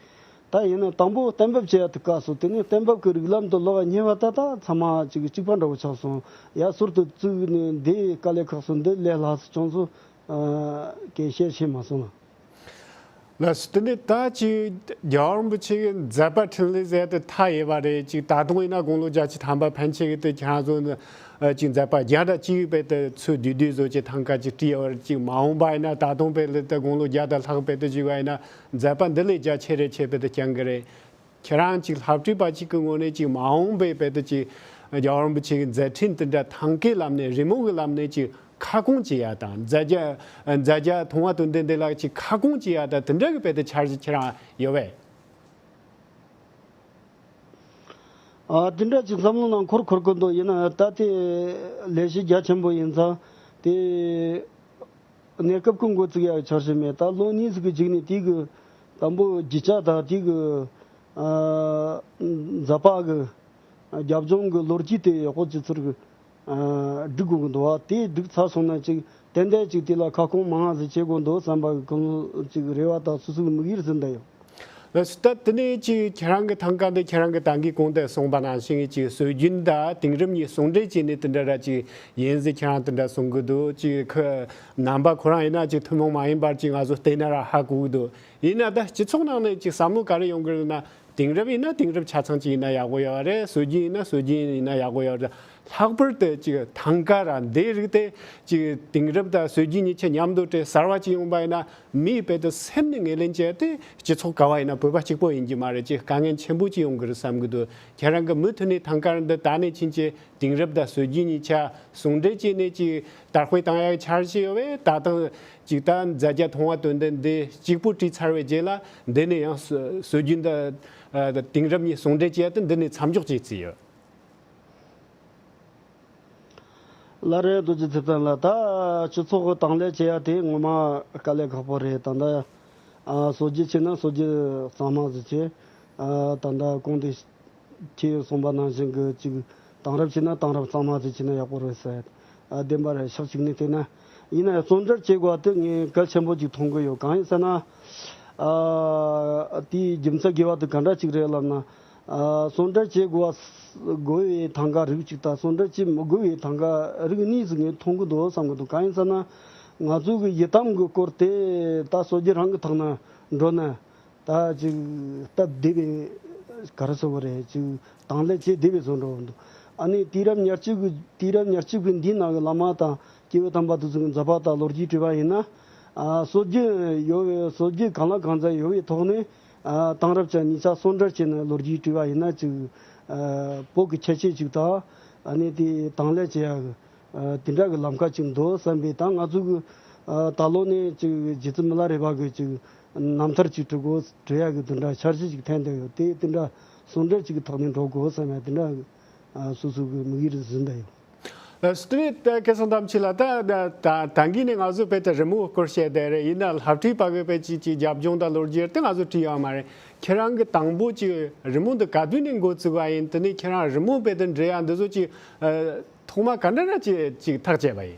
ད་ཡིན་ན་དང་པོ་གཏན་འབེབས་བྱེད་ཡ་དེ་དཀའ་སོང་། དེ་ནས་གཏན་འབེབས་ཀྱི་རིགས་ལམ་དུ་ལོག་ཉེ་བ་ད་ད་ཚང་མ་ཅིག་གཅིག་པ་འདྲ་བོ་ཆགས་སོང་། ཡ་ཟུར་དུ་བཙུགས་ནས་འདི་དཀའ་ལས་ཁག་སོང་། འདི་ལས་སླ་སོང་བྱུང་སོང་། ཨ་གལ་བཤད་བྱས་མ་སོང་ལ། ལགས་སོ། དེ་ནས་ད་ཅིག་རྒྱལ་བ་རིན་པོ་ཆེ་གི་མཛད་པ་འཕྲིན་ལས་ཟེར་དེ་མཐའ་ཡས་པ་རེད། ཅིག་ད་དུང་ཡིན་ན་དགུང་ལོ་བརྒྱད་ཅུ་ཐམ་པ་ཕན་ཆད་ཀྱི་དེ་ཁྱེད་རང་ཚོ་ནི་ཨ་ཅིག་མཛད་པ་བརྒྱ་དང་གཅིག་དཔེ་དེ་ཚོ་བསྡུས་བསྡུས་བཟོ་ཅིག་ཐང་ག་ཅིག་བྲིས་ཡོད་རེད། ཅིག་མ་འོངས་པ་ཡིན་ན་ད་དུང་དཔེ་ལ་དེ་དགུང་ལོ་བརྒྱ་དང་ལྷག་དཔེ་དེ་བཞུགས་པ་ཡིན་ན་མཛད་པ་འདི་ལས་རྒྱ་ཆེ་རེ་ཆེ་དཔེ་དེ་རྐྱང་གི་རེད། ཁྱེད་རང་ཅིག་ལྷ་བྲིས་པ་ཅིག་གི་ངོས་ནས་ཅིག་མ་འོངས་པའི་དཔེ་དེ་ཅིག་རྒྱལ་བ་རིན་པོ་ཆེ་གི་མཛད་འཕྲིན་དེ་འདྲ་ཐང་གའི་ལམ་ནས་རི་མོ་གི་ལམ་ནས་ཅིག་ཁ་སྐོང་བྱེད་ཡ་དང་། མཛད་རྒྱ་མཛད་རྒྱ་མཐོང་བ་དོན་ལྡན་དེ་ལ་ཅིག་ཁ་སྐོང་བྱེད་ཡ་དང་དེ་འདྲ་གི་དཔེ་དེ་འཆར་གཞི་ཁྱེད་རང་ཡོད་པས། ཨ་དེ་འདྲ་ཅིག་བསམ་བློ་ནང་འཁོར་འཁོར་གི་འདུག་ཡིན་ན་ད་དེ་ལས་གཞི་རྒྱ་ཆེན་པོ་ཡིན་ཙང་དེ་གནས་སྐབས་ཀྱི་འགོ་བཙུགས་ཡག་འཆར་གཞི་མེད། ད་ལོ་གཉིས་ཟིག་གི་རྗེས་ནས་དེ་གི་དང་པོ་རྒྱུ་ཆ་དང་དེ་གི་ཨ་མཛད་པ་གི་རྒྱབ་ལྗོངས་ཀྱི་ལོ་རྒྱུས་དེ་ཡག་པོ་ཅིག་ཚུར་གི་ཨ་སྒྲིག་དགོས་ཀྱི་འདུག་བ། དེ་སྒྲིག་ཚར་སོང་ན་ཅིག་ཏན་ཏན་ཅིག་དེ་ལ་ཁ་སྐོང་མང་ང་ཟིག་བྱེད་དགོས་འདུག་བསམ་པ་གི་ཁོང་ཚོ་ཅིག་རེ་བ་དང་སོ་སོའི་དམིགས་ཡུལ་ཟིན་བསྡད་ཡོད། ལགས་སོ། ད་དེ་ནས་ཅིག་ཁྱེད་རང་གི་ཐང་ག་འདི་ཁྱེད་རང་གི་ད་གིན་གོང་དུ་གསུངས་པ་ནང་བཞིན་ཅིག་སྲོལ་རྒྱུན་དང་དེང་རབས་གཉིས་ཟུང་འབྲེལ་བྱས་ནས་དེ་འདྲ་ར་ཅིག་ཡིན་ཟེར་ཁྱེད་རང་དེ་འདྲ་གསུང་གི་འདུག་ཅིག་ཁོ་རྣམ་པ་ཁོ་རང་ཡིན་ན་ཅིག་ཐུན་མོང་མ་ཡིན་པར་ཅིག་ང་ཚོ་བལྟས་ན་ར་ཧ་གོ་གི་འདུག་ཡིན་ན་ད་སྤྱི་ཚོགས་ནང་ནས་ཅིག་བསམ་བློ་ག་རེ་ཡོང་གི་རེད་ན། དེང་རབས་ཡིན་ན་དེང་རབས་ཆ་ཚང་ཅིག་ཡིན་ན་ཡག་པོ་ཡོད་རེད། སྲོལ་རྒྱུན་ཡིན་ན་སྲོལ་རྒྱུན་ཡིན་ན་ཡག་པོ་ཡོད་རེད། ལྷག་པར་དུ་ཅིག་ཐང་ག་ར་འདི་རིགས་དེ་ཅིག་དེང་རབས་དང་སྲོལ་རྒྱུན་གཉིས་ཆ་མཉམ་དུ་སྦྲེལ་གསར་བ་ཅིག་ཡོང་པ་ཡིན་ན་མིའི་དཔེ་དེ་སེམས་ནས་ངོས་ལེན་བྱས་ཏེ། སྤྱི་ཚོགས་ག་བ་ཡིན་ན་བོད་པ་གཅིག་པོ་ཡིན་གྱི་མ་རེད། ཅིག་དཀའ་ངལ་ཆེན་པོ་ཅིག་ཡོང་གི་རེད་བསམ་གྱི་འདུག་ཁྱེད་རང་གི་མུ་མཐུད་ནས་ཐང་ག་ར་འདི་ད་ནས་ཕྱིན་ཆད་དེང་རབས་དང་སྲོལ་རྒྱུན་གཉིས་ཆ་ཟུང་འབྲེལ་བྱས་ནས་ཅིག་དར་སྤེལ་བཏང་ཡག་འཆར་གཞི་ཡོད་པས། ད་ཐེངས་ཅིག་ད་མཛད་རྒྱ་མཐོང་བ་དོན་ལྡན་འདི་གཅིག་པུ་བྲིས་ཚར་བའི་རྗེས་ལ་འདི་ནས་ཡང་སྲོལ་རྒྱུན་དང་དེང་རབས་གཉིས་ཟུང་འབྲེལ་བྱས་ཏེ་འདི་ནས་མཚམས་འཇོག་བྱེད་རྩིས་ཡོད། ལ་རེད། རྡོ་རྗེ་ཚེ་བརྟན་ལགས། ད་སྤྱི་ཚོགས་ཀྱི་དང་ལེན་བྱེད་ཡ་དེ་ངོ་མ་དཀའ་ལས་ཁག་པོ་རེད། ད་ལྟ་ཨ་སྲོལ་རྒྱུན་བྱས་ན་སྲོལ་རྒྱུན་གཙང་མ་ཟིག་བྱས། ཨ་ད་ལྟ་གོང་དུ་ཁྱེད་གསུངས་པ་ནང་བཞིན་གྱི་ཅིག་དེང་རབས་བྱས་ན་དེང་རབས། གཙང་མ་ཟིག་བྱས་ན་ཡག་པོ་རེད་ཟེར། ཨ་བདེན་པ་རེད། ཕྱོགས་གཅིག་ནས་བལྟས་ན། ཡིན་ན་ཡང་བརྩོན་འགྲུས་བྱེད་དགོས་པ་དེ་ངས་གལ་ཆེན་པོ་ཅིག་མཐོང་གི་ཡོད། གང་ཡིན་ཟེར་ན། ཨ་དེའི་རྒྱུ་མཚན་དགོས་པ་དེ་ག་འདྲ་ཅིག་རེད་ལབ་ན། ཨ་བརྩོན་འགྲུས་བྱེད་དགོས་པ། དགོས་པའི་ཐང་ག་རིགས་གཅིག་དང་བརྩོན་འགྲུས་བྱེད་མི་དགོས་པའི་ཐང་ག་རིགས་གཉིས་ཟིག་ངས་མཐོང་གི་འདུག་བསམ་གི་འདུག་གང་ཡིན་ཟེར་ན། ང་ཚོ་གི་ཡི་དམ་གི་སྐོར་དེ་ད་སྲོལ་རྒྱུན་རང་གི་ཐོག་ནས་འགྲོ་ན། ད་ཅིག་སྟབས་བདེ་བའི་ག་རེ་ཟེར་དགོས་རེད། ཅིག་དང་ལེན་བྱེད་བདེ་བའི་བཟོ་འདྲ་བོ་འདུག་ཨ་ནི་དུས་རབས་ཉེར་གཅིག་གི་དུས་རབས་ཉེར་གཅིག་གི་འདིའི་ནང་གི་བླ་མ་དང་སྐྱེས་བུ་དམ་པ་དེ་ཚོ་གི་མཛད་པ་དང་ལོ་རྒྱུས་བྲིས་པ་ཡིན་ན། ཨ་སྲོལ་རྒྱུན་ཡོད་པའི། སྲོལ་རྒྱུན་གང་ལ་གང་འཚམ་ཡོད་པའི་ཐོག་ནས། ཨ་དེང་རབས་ཅན་གཉིས་ཆ་ཟུང་འབྲེལ་བྱས་ནས་ལོ་རྒྱུས་བྲིས་པ་ཡིན་ན། ཅིག་ཨ་བོད་ཀྱི་ཁྱད་ཆོས་ཅིག་དང་། ཨ་ནི་དེ་དང་ལེན་བྱེད་ཡ་གི། ཨ་དེ་འདྲ་གི་ལམ་ཁ་ཅིག་འདུག་བསམ་པའི། ད་ང་ཚོ་གི་ཨ་ད་ལོ་ནས་ཅིག་རྗེ་བཙུན་མི་ལ་རས་པ་གི་ཅིག་རྣམ་ཐར་ཅིག་བྲི་དགོས། བྲི་ཡ་གི་དེ་འདྲ་འཆར་གཞི་ཅིག་འཐེན་བསྡད་ཡོད། དེ་དེ་འདྲ་ཟུང་འབྲེལ་ཅིག་གི་ཐོག་ནས་འགྲོ་དགོས་བསམ་ཡ་དེ་འདྲ་གི་ཨ་སོ་སོ་གི་དམིགས་ཡུལ་ཟིན་བསྡད་ཡོད། ལགས་སོ། དེ་ནས་ད་སྐལ་བཟང་དམ་ཆོས་ལགས། ད་ད་ད་ད་གིན་ནས་ང་ཚོ་དཔེ་ད་རི་མོ་སྐོར་བཤད་བསྡད་རེད། ཡིན་ན་ལྷ་བྲིས་པ་གི་དཔེ་ཅིག་ཅིག་རྒྱབ་ལྗོངས་དང་ལོ་རྒྱུས་དེ་ང་ཚོ་བྲིས་ཡོད་མ་རེད། ཁྱེད་རང་གི་དང་པོ་ཅིག་རི་མོ་འདི་ག་དུས་ནས་འགོ་བཙུགས་པ་ཡིན། དེ་ནས་ཁྱེད་རང་རི་མོ་དཔེ་དེ་འབྲི་ཡ་འདི་ཚོ་ཅིག་ཨ་ཐོག་མ་ག་འདྲ་འདྲ་ཅིག་ཅིག་ཐག་བཅད་པ་ཡིན།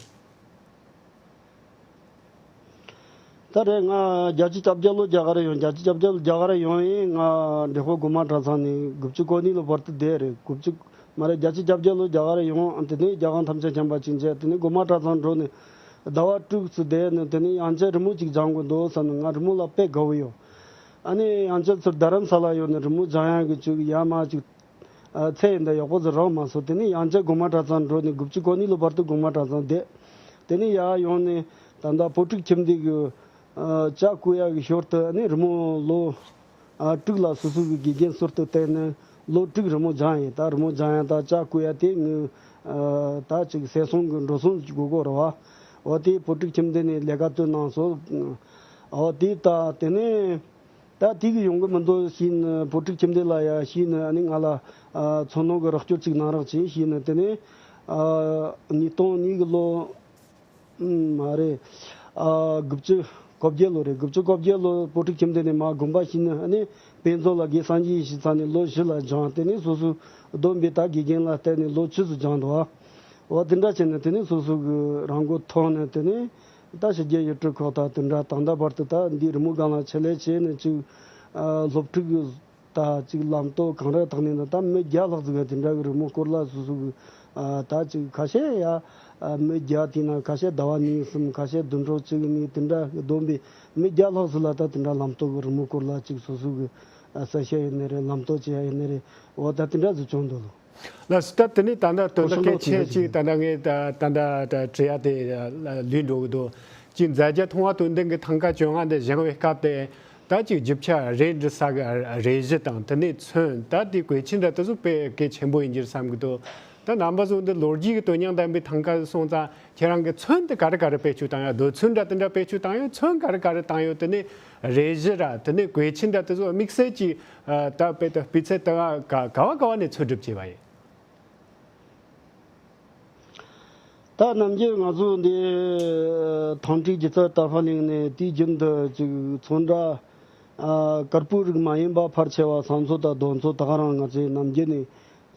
ད་རེས་ང་བརྒྱད་ཅུ་གྱ་བརྒྱད་ལོ་རྒྱ་གར་ཡོང་། བརྒྱད་ཅུ་གྱ་བརྒྱད་ལོ་རྒྱ་གར་ཡོང་ཡིན། ང་འབྲས་སྤུངས་སྒོ་མང་གྲྭ་ཚང་ནས་དགུ་བཅུ་གོ་གཉིས་ལོ་བར་དུ་བསྡད་རེད། དགུ་བཅུ་མ་རེད། བརྒྱད་ཅུ་གྱ་བརྒྱད་ལོ་རྒྱ་གར་ཡོང་། དེ་ནས་རྒྱལ་ཁང་ཐམས་ཅད་མཁྱེན་པ་ཅིག་མཇལ། དེ་ནས་སྒོ་མང་གྲྭ་ཚང་འགྲོ་ནས་ཟླ་བ་དྲུག་ཙམ་བསྡད་ནས། དེ་ནས་དབྱངས་ཅན་རི་མོ་ཅིག་སྦྱང་དགོས་འདུག་བསམ་ནས། ང་རི་མོ་ལ་དཔེ་དགའ་བོ་ཡོད། ཨ་ནི་དབྱངས་ཅན་ཚུར་རྡ་རམ་ས་ལ་ཡོང་ནས་རི་མོ་སྦྱང་ཡག་གི་ཅིག་ཡ་མ་ཅིག་ཨ་ཚེ་ཡིན་ད་ཡག་པོ་ཟིག་རག་མ་སོང་། དེ་ནས་དབྱངས་ཅན་སྒོ་མང་གྲྭ་ཚང་འགྲོ་ནས། དགུ་བཅུ་གོ་གཉིས་ལོ་བར་དུ་སྒོ་མང་གྲྭ་ཚང་བསྡད། དེ་ནས་ཡར་ཡོང་ནས་ད་ལྟ་བོད་ཕྲུག་ཁྱིམ་སྡེ་གི་ཨ་ལྕགས་བརྐོ་ཡག་གི་ཞོར་དུ། ཨ་ནི་རི་མོ་ལོ་ཨ་དྲུག་ལ་སོ་སོ་གི་དགེ་རྒན་ཟུར་དུ་བསྟེན་ནས་ལོ་དྲུག་རི་མོ་སྦྱངས་ཡིན། ད་རི་མོ་སྦྱང་ཡག་དང་ལྕགས་བརྐོ་ཡག་དེ་ངས་ཨ་ད་ཅིག་སེལ་སོང་གི་འགྲོ་སོང་ཅིག་དགོས་དགོས་རེད་བ། འོ་དེ་བོད་ཕྲུག་ཁྱིམ་སྡེ་ནས་ལས་ཀ་བཏོན་གནང་སོང་། འོ་དེ་ད་དེ་ནས། ད་དེ་གི་ཡོང་གི་མི་འདུག་ཞུས་ནས། བོད་ཕྲུག་ཁྱིམ་སྡེ་ལ་ཡ་ཞུས་ནས། ཨ་ནི་ང་ལ་ཨ་ཚོར་སྣང་གི་རོགས་སྐྱོར་ཅིག་གནང་རོགས་བྱེད་ཞུས་ནས། དེ་ནས་ཨ་ཉིས་སྟོང་གཉིས་གི་ལོ་མ་རེད། ཨ་དགུ་བཅུ་གོ་བརྒྱད་ལོ་རེད། དགུ་བཅུ་གོ་བརྒྱད་ལོ་བོད་ཕྲུག་ཁྱིམ་སྡེ་ནས་མར་དགོངས་པ་ཞུས་ནས། ཨ་ནི་དཔེ་མཛོད་ལ་དགེ་སངས་རྒྱས་ཡེ་ཤེས་ཚང་ནས་ལོ་བཞི་ལ་སྦྱངས། དེ་ནས་སོ་སོའི་བསྡོམས་པས་ད་དགེ་རྒན་ལ་བསྟེན་ནས་ལོ་བཅུ་ཙམ་སྦྱངས་འདུག་ཨ། འོ་དེ་འདྲ་བྱས་ནས་དེ་ནས་སོ་སོ་གི་རང་མགོ་ཐོན་ནས། དེ་ནས་ད་ཕྱི་རྒྱལ་ཡུལ་གྲུ་ཁག་དང་དེ་འདྲ་ད་ལྟ་བར་དུ་ད་འདི་རི་མོ་སྒང་ལ་ཆེད་ལས་བྱས་ནས། ཅིག་ཨ་སློབ་ཕྲུག་གི་ད་ཅིག་ལམ་སྟོན་གང་རེ་བཏང་ནས་ད་མི་བརྒྱ་ལྷག་ཙམ་གི་དེ་འདྲ་གི་རི་མོ་སྐོར་ལ་སོ་སོ་གི་ཨ་ད་ཅིག་ཁ་ཤས་ཡ་ཨ་མི་བརྒྱ། དེ་ན་ཁ་ཤས་ཟླ་བ་གཉིས་གསུམ། ཁ་ཤས་བདུན་ཕྲག་གཅིག་གཉིས། དེ་འདྲ་གི་བསྡོམས་པས་མི་བརྒྱ་ལྷག་ཙམ་ལ་ད་དེ་འདྲ་ལམ་སྟོན་གི་རི་མོ་སྐོར་ལ་ཅིག་སོ་སོ་གི་ཨ་གསལ་བཤད་ཡིན་ནི་རེད། ལམ་སྟོན་བྱེད་ཡ་ཡིན་ནི་རེད། འོ་ད་དེ་འདྲ་ཟིག་བྱུང་འདུག་ལོ། ལགས་སོ། ད་དེ་ནས་ད་ལྟ་དོན་དག་གལ་ཆེ་ཅིག་ད་ལྟ་ངས་ད་ད་ལྟ་ད་དྲི་ཡ་དེ་ལུས་འགྲོ་གི་འདུག་ཅིག་མཛད་རྗེས་མཐོང་བ་དོན་ལྡན་གྱི་ཐང་ག་བཅོ་ལྔ་འདི་བཞེངས་པའི་སྐབས་དེ། ད་ཅིག་རྒྱུ་ཆ་རས་འབྲི་ས་གི་རས་གཞི་དང་། དེ་ནས་ཚོན། ད་དེ་བཀོད་ཆས་འདྲ་དེ་ཚོ་དཔེ་གལ་ཆེན་པོ་ཡིན་གྱི་རེད་བསམ་གི་འདུག་ད་རྣམ་པ་ཚོ་འདི་ལོ་རྒྱུས་ཀྱི་དོན་སྙིང་ལྡན་པའི་ཐང་ག་སོང་ཙང་། ཁྱེད་རང་གིས་ཚོན་དེ་ག་རེ་ག་རེ་བེད་སྤྱོད་བཏང་ཡོད། རྡོ་ཚོན་འདྲ་དེ་འདྲ་བེད་སྤྱོད་བཏང་ཡོད། ཚོན་ག་རེ་ག་རེ་བཏང་ཡོད། དེ་ནས་རས་གཞི་ར། དེ་ནས་བཀོད་ཆས་འདྲ་དེ་ཚོ་དམིགས་བསལ་གྱིས་ཨ་ད་དཔེ་ད་སྤུས་ཚད་དེ་ག་ག་བ་ག་བ་ནས་འཚོལ་སྒྲུབ་བྱས་པ་ཡིན། ད་ནམ་རྒྱུན་ང་ཚོ་འདི་ཐང་སྤྲུག་སྒྱུ་རྩལ་གཏེར་དཔོན་གླིང་ནས་དུས་རྒྱུན་དུ་ཅིག་ཚོན་འདྲ་ཨ་གར་པོའི་རིགས་མ་ཡིན་པ་ཕལ་ཆེ་བ་ས་མཚོ་དང་རྡོ་མཚོ་དེ་ག་རང་ང་ཚོས་ནམ་རྒྱུན་ནས་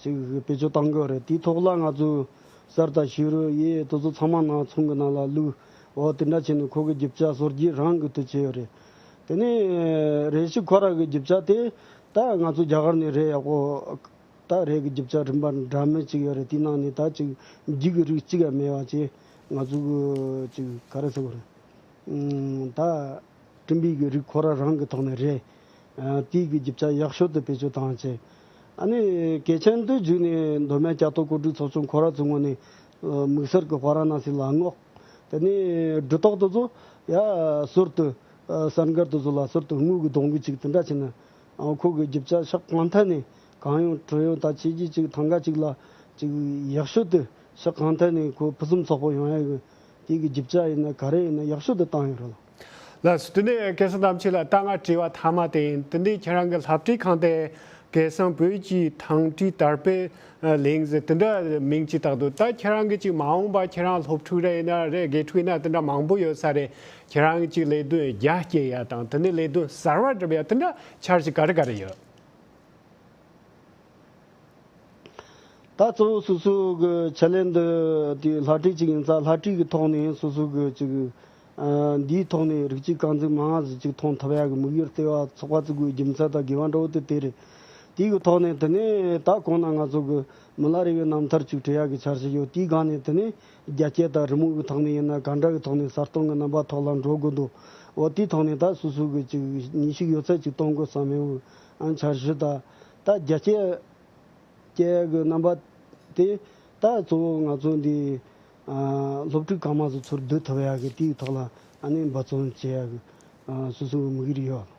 ཅིག་བེད་སྤྱོད་གཏང་གི་ཡོད་རེད། དེའི་ཐོག་ལ་ང་ཚོས་གསེར་དང་བྱུ་རུ་ཡེ་དེ་ཚོ་ཚང་མ་ནང་ཚོང་གི་ནང་ལ་བླུགས། འོ་དེ་འདྲ་བྱས་ནས་ཁོ་གི་རྒྱུ་ཆ་སོར་རྒྱུ་རང་གི་དུ་བྱས་ཡོད་རེད། དེ་ནས་རས་གཞི་ཁོ་ར་གི་རྒྱུ་ཆ་དེ་ད་ང་ཚོ་རྒྱ་གར་ནས་རས་ཡག་པོ། ད་རས་ཀྱི་རྒྱུ་ཆ་རིམ་པ་འདྲ་མིན་ཅིག་ཡོད་རེད། དེའི་ནང་ནས་ད་ཅིག་འགྱིག་གི་རིགས་གཅིག་ཡང་མེད་པ་ཅིག་ང་ཚོ་གི་ཅིག་ག་རེ་ཟེར་དགོས་རེད། ཨུམ། ད་སྤྲིན་པའི་གི་རིགས་ཁོ་ར་རང་གི་ཐོག་ནས་རས། ཨ། དེའི་གི་རྒྱུ་ཆ་ཡག་ཤོས་དེ་བེད་སྤྱོད་བཏང་བྱས། ཨ་ནི་གལ་ཆེན་དུ་བརྗོད་ནས་མདོ་སྨད་རྒྱ་ཐོག་གོ་སྒྲིག་ཚོགས་ཆུང་ཁོ་ར་ཚོའི་ངོས་ནས་ཨ་དམིགས་བསལ་གྱི་ཧྥ་ར་ཎ་སི་ལ་སྔོག་དེ་ནས་སྦྲུལ་ཏོག་དེ་ཚོ་ཡ་ཟུར་དུ་ཨ་གསེར་མགར་དེ་ཚོ་ལ་ཟུར་དུ་དངུལ་གྱི་སྡོང་གི་ཅིག་དེ་འདྲ་བྱས་ནས། ཨ། ཁོ་གི་རྒྱུ་ཆ་ཕྱོགས་གང་ཐད་ནས་གང་ཡོང་གྲུ་ཡོང་ད་བྱས་རྗེས་ཅིག་ཐང་ག་ཅིག་ལ་ཅིག་ཡག་ཤོས་དེ་ཕྱོགས་གང་ཐད་ནས་ཁོ་ཕུན་སུམ་ཚོགས་པོ་ཡོང་ཡ་གི་དེ་གི་རྒྱུ་ཆ་ཡིན་ན་ག་རེ་ཡིན་ན་ཡག་ཤོས་དེ་བཏང་ཡོད་རེད་ལ། ལགས་སོ། དེ་ནས་སྐལ་བཟང་དམ་ཆོས་ལགས། ད་ང་དྲི་བ་མཐའ་མ་དེ་ཡིན། དེ་འདྲའི་ཁྱེད་རང་གི་ལྷ་བྲིས་ཁང་དེ་ སྐལ་བཟང་བོད་ཀྱི་ཐང་སྤྲུལ་དར་སྤེལ་གླིང་ཟེར་དེ་འདྲ་མིང་ཅིག་བཏགས་འདུག་ད་ཁྱེད་རང་གི་ཅིག་མ་འོངས་པ་ཁྱེད་རང་སློབ་ཕྲུག་རེ་ཡིན་ན་རེད། དགེ་ཕྲུག་ཡིན་ན་དེ་འདྲ་མང་པོ་ཡོད་ས་རེད། ཁྱེད་རང་གི་ཅིག་ལས་དོན་རྒྱ་སྐྱེད་ཡ་དང་དེ་ནས་ལས་དོན་གསར་བ་སྒྲུབ་ཡ་དེ་འདྲ་འཆར་གཞི་ག་རེ་ག་རེ་ཡོད། ད་གཙོ་བོ་སོ་སོ་གི་ཆེད་ལས་འདི་དེ་བསླབ་ཁྲིད་ཅིག་ཡིན་ཙང་བསླབ་ཁྲིད་ཀྱི་ཐོག་ནས་སོ་སོ་གི་ཅིག་ཨ་འདིའི་ཐོག་ནས་རིགས་གཅིག་རྐང་འཛུགས་མང་ང་ཟིག་ཅིག་མཐོང་ཐུབ་ཡ་གི་དམིགས་ཡུལ་ལྟེ་བ་ཚོགས་པ་བཙུགས་དགོས་རྒྱུ་མཚན་དང་དགོས་པ་འདྲ་བོ་དེ་དེ་རེད། དེའི་གི་ཐོག་ནས་དེ་ནས་ད་གོང་ན་ང་ཚོ་གི་མི་ལ་རས་པའི་རྣམ་ཐར་ཅིག་བྲི་ཡ་གི་འཆར་གཞི་ཡོད། དེའི་སྒང་ནས་དེ་ནས་རྒྱ་སྐྱེད་དང་རི་མོ་གི་ཐོག་ནས་ཡིན་ན་ག་འདྲ་གི་ཐོག་ནས་གསར་གཏོད་གི་རྣམ་པ་ཐོག་ལ་འགྲོ་དགོས་འདུག་འོ་དེའི་ཐོག་ནས་ད་སོ་སོ་གི་ཅིག་ནུས་ཤུགས་ཡོད་ཚད་ཅིག་གཏོང་དགོས་བསམ་ཡོད། འཆར་གཞི་ད་ད་རྒྱ་སྐྱེད་སྐྱེ་གི་རྣམ་པ་དེ་ད་གཙོ་བོ་ང་ཚོ་འདི་ཨ་སློབ་ཕྲུག་གང་མང་ཟིག་ཚུར་བསྡུ་ཐུབ་ཡ་གི་དེའི་ཐོག་ལ་ཨ་ནི་འབད་བརྩོན་བྱེད་ཡ་གི་ཨ་སོ་སོ་གི་དམིགས་ཡུལ་ཡོད།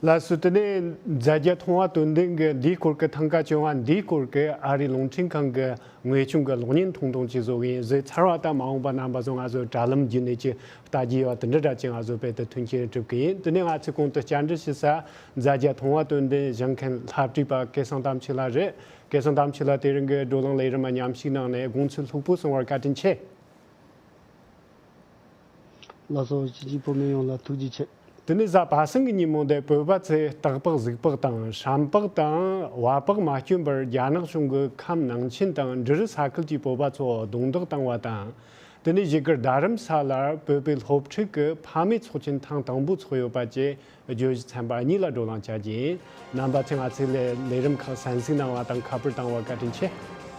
ལགས་སོ། དེ་ནས་མཛད་རྗེས་མཐོང་བ་དོན་ལྡན་གྱི་འདིའི་སྐོར་གྱི་ཐང་ག་བཅོ་ལྔ་འདིའི་སྐོར་གྱི་ཨ་རིའི་རླུང་འཕྲིན་ཁང་གི་དངོས་བྱུང་གི་གློག་བརྙན་ཐུང་ཐུང་ཅིག་བཟོ་གི་ཡིན། བཟོས་ཚར་བ་དང་མ་འོངས་པ་རྣམ་པ་ཚོ་ང་ཚོ་དྲ་ལམ་བརྒྱུད་ནས་ཅིག་ལྟ་རྒྱུ་ཡོད་པ་དེ་འདྲ་འདྲ་ཅིག་ང་ཚོ་དཔེ་དེ་མཐུན་རྐྱེན་སྒྲུབ་གི་ཡིན། དེ་ནས་ང་ཚོས་གོང་དུ་བཅར་འདྲི་ཞུ་ས་མཛད་རྗེས་མཐོང་བ་དོན་ལྡན་བཞེངས་མཁན་ལྷ་བྲིས་པ་སྐལ་བཟང་དམ་ཆོས་ལགས་རེད། སྐལ་བཟང་དམ་ཆོས་ལགས་དེ་རིང་གི་བགྲོ་གླེང་ལས་རིམ་མ་མཉམ་ཞུགས་གནང་ནས་དགོངས་ཚུལ་ལྷུག་པོ་གསུང་བར་བཀའ་དྲིན་ཆེ། ལགས་སོ། སྤྱི་ཁྱབ་བོད་མི་ཡོངས་ལ་ཐུགས་རྗེ་ཆེ། དེ་ནས་གཟའ་པ་སངས་ཀྱི་ཉིན་མོ་འདི་བོད་པ་ཚོས་སྟག་ལྤགས་གཟིག་ལྤགས་དང་ཧྲམ་ལྤགས་དང་བ་ལྤགས་མ་སྐྱོན་པར་རྒྱ་ནག་གཞུང་གི་ཁམས་ནང་ཆེན་དང་འབྲི་རུ་ས་ཁུལ་གྱི་བོད་པ་ཚོ་རྡུང་རྡེག་བཏང་བ་དང་། དེ་ནས་བཞུགས་སྒར་རྡ་རམ་ས་ལར་བོད་པའི་སློབ་ཕྲུག་གི་ཕ་མེས་ཚོགས་ཆེན་ཐེངས་དང་པོ་ཚོགས་ཡོད་པ་བཅས་བརྗོད་གཞི་ཚན་པ་གཉིས་ལ་བགྲོ་གླེང་བྱ་རྒྱུ་ཡིན། རྣམ་པ་ཚོས་ང་ཚོའི་ལས་ལས་རིམ་ཁག་གསན་གཟིགས་གནང་བ་དང་ཁ་པར་བཏང་བར་བཀའ་དྲིན་ཆེ།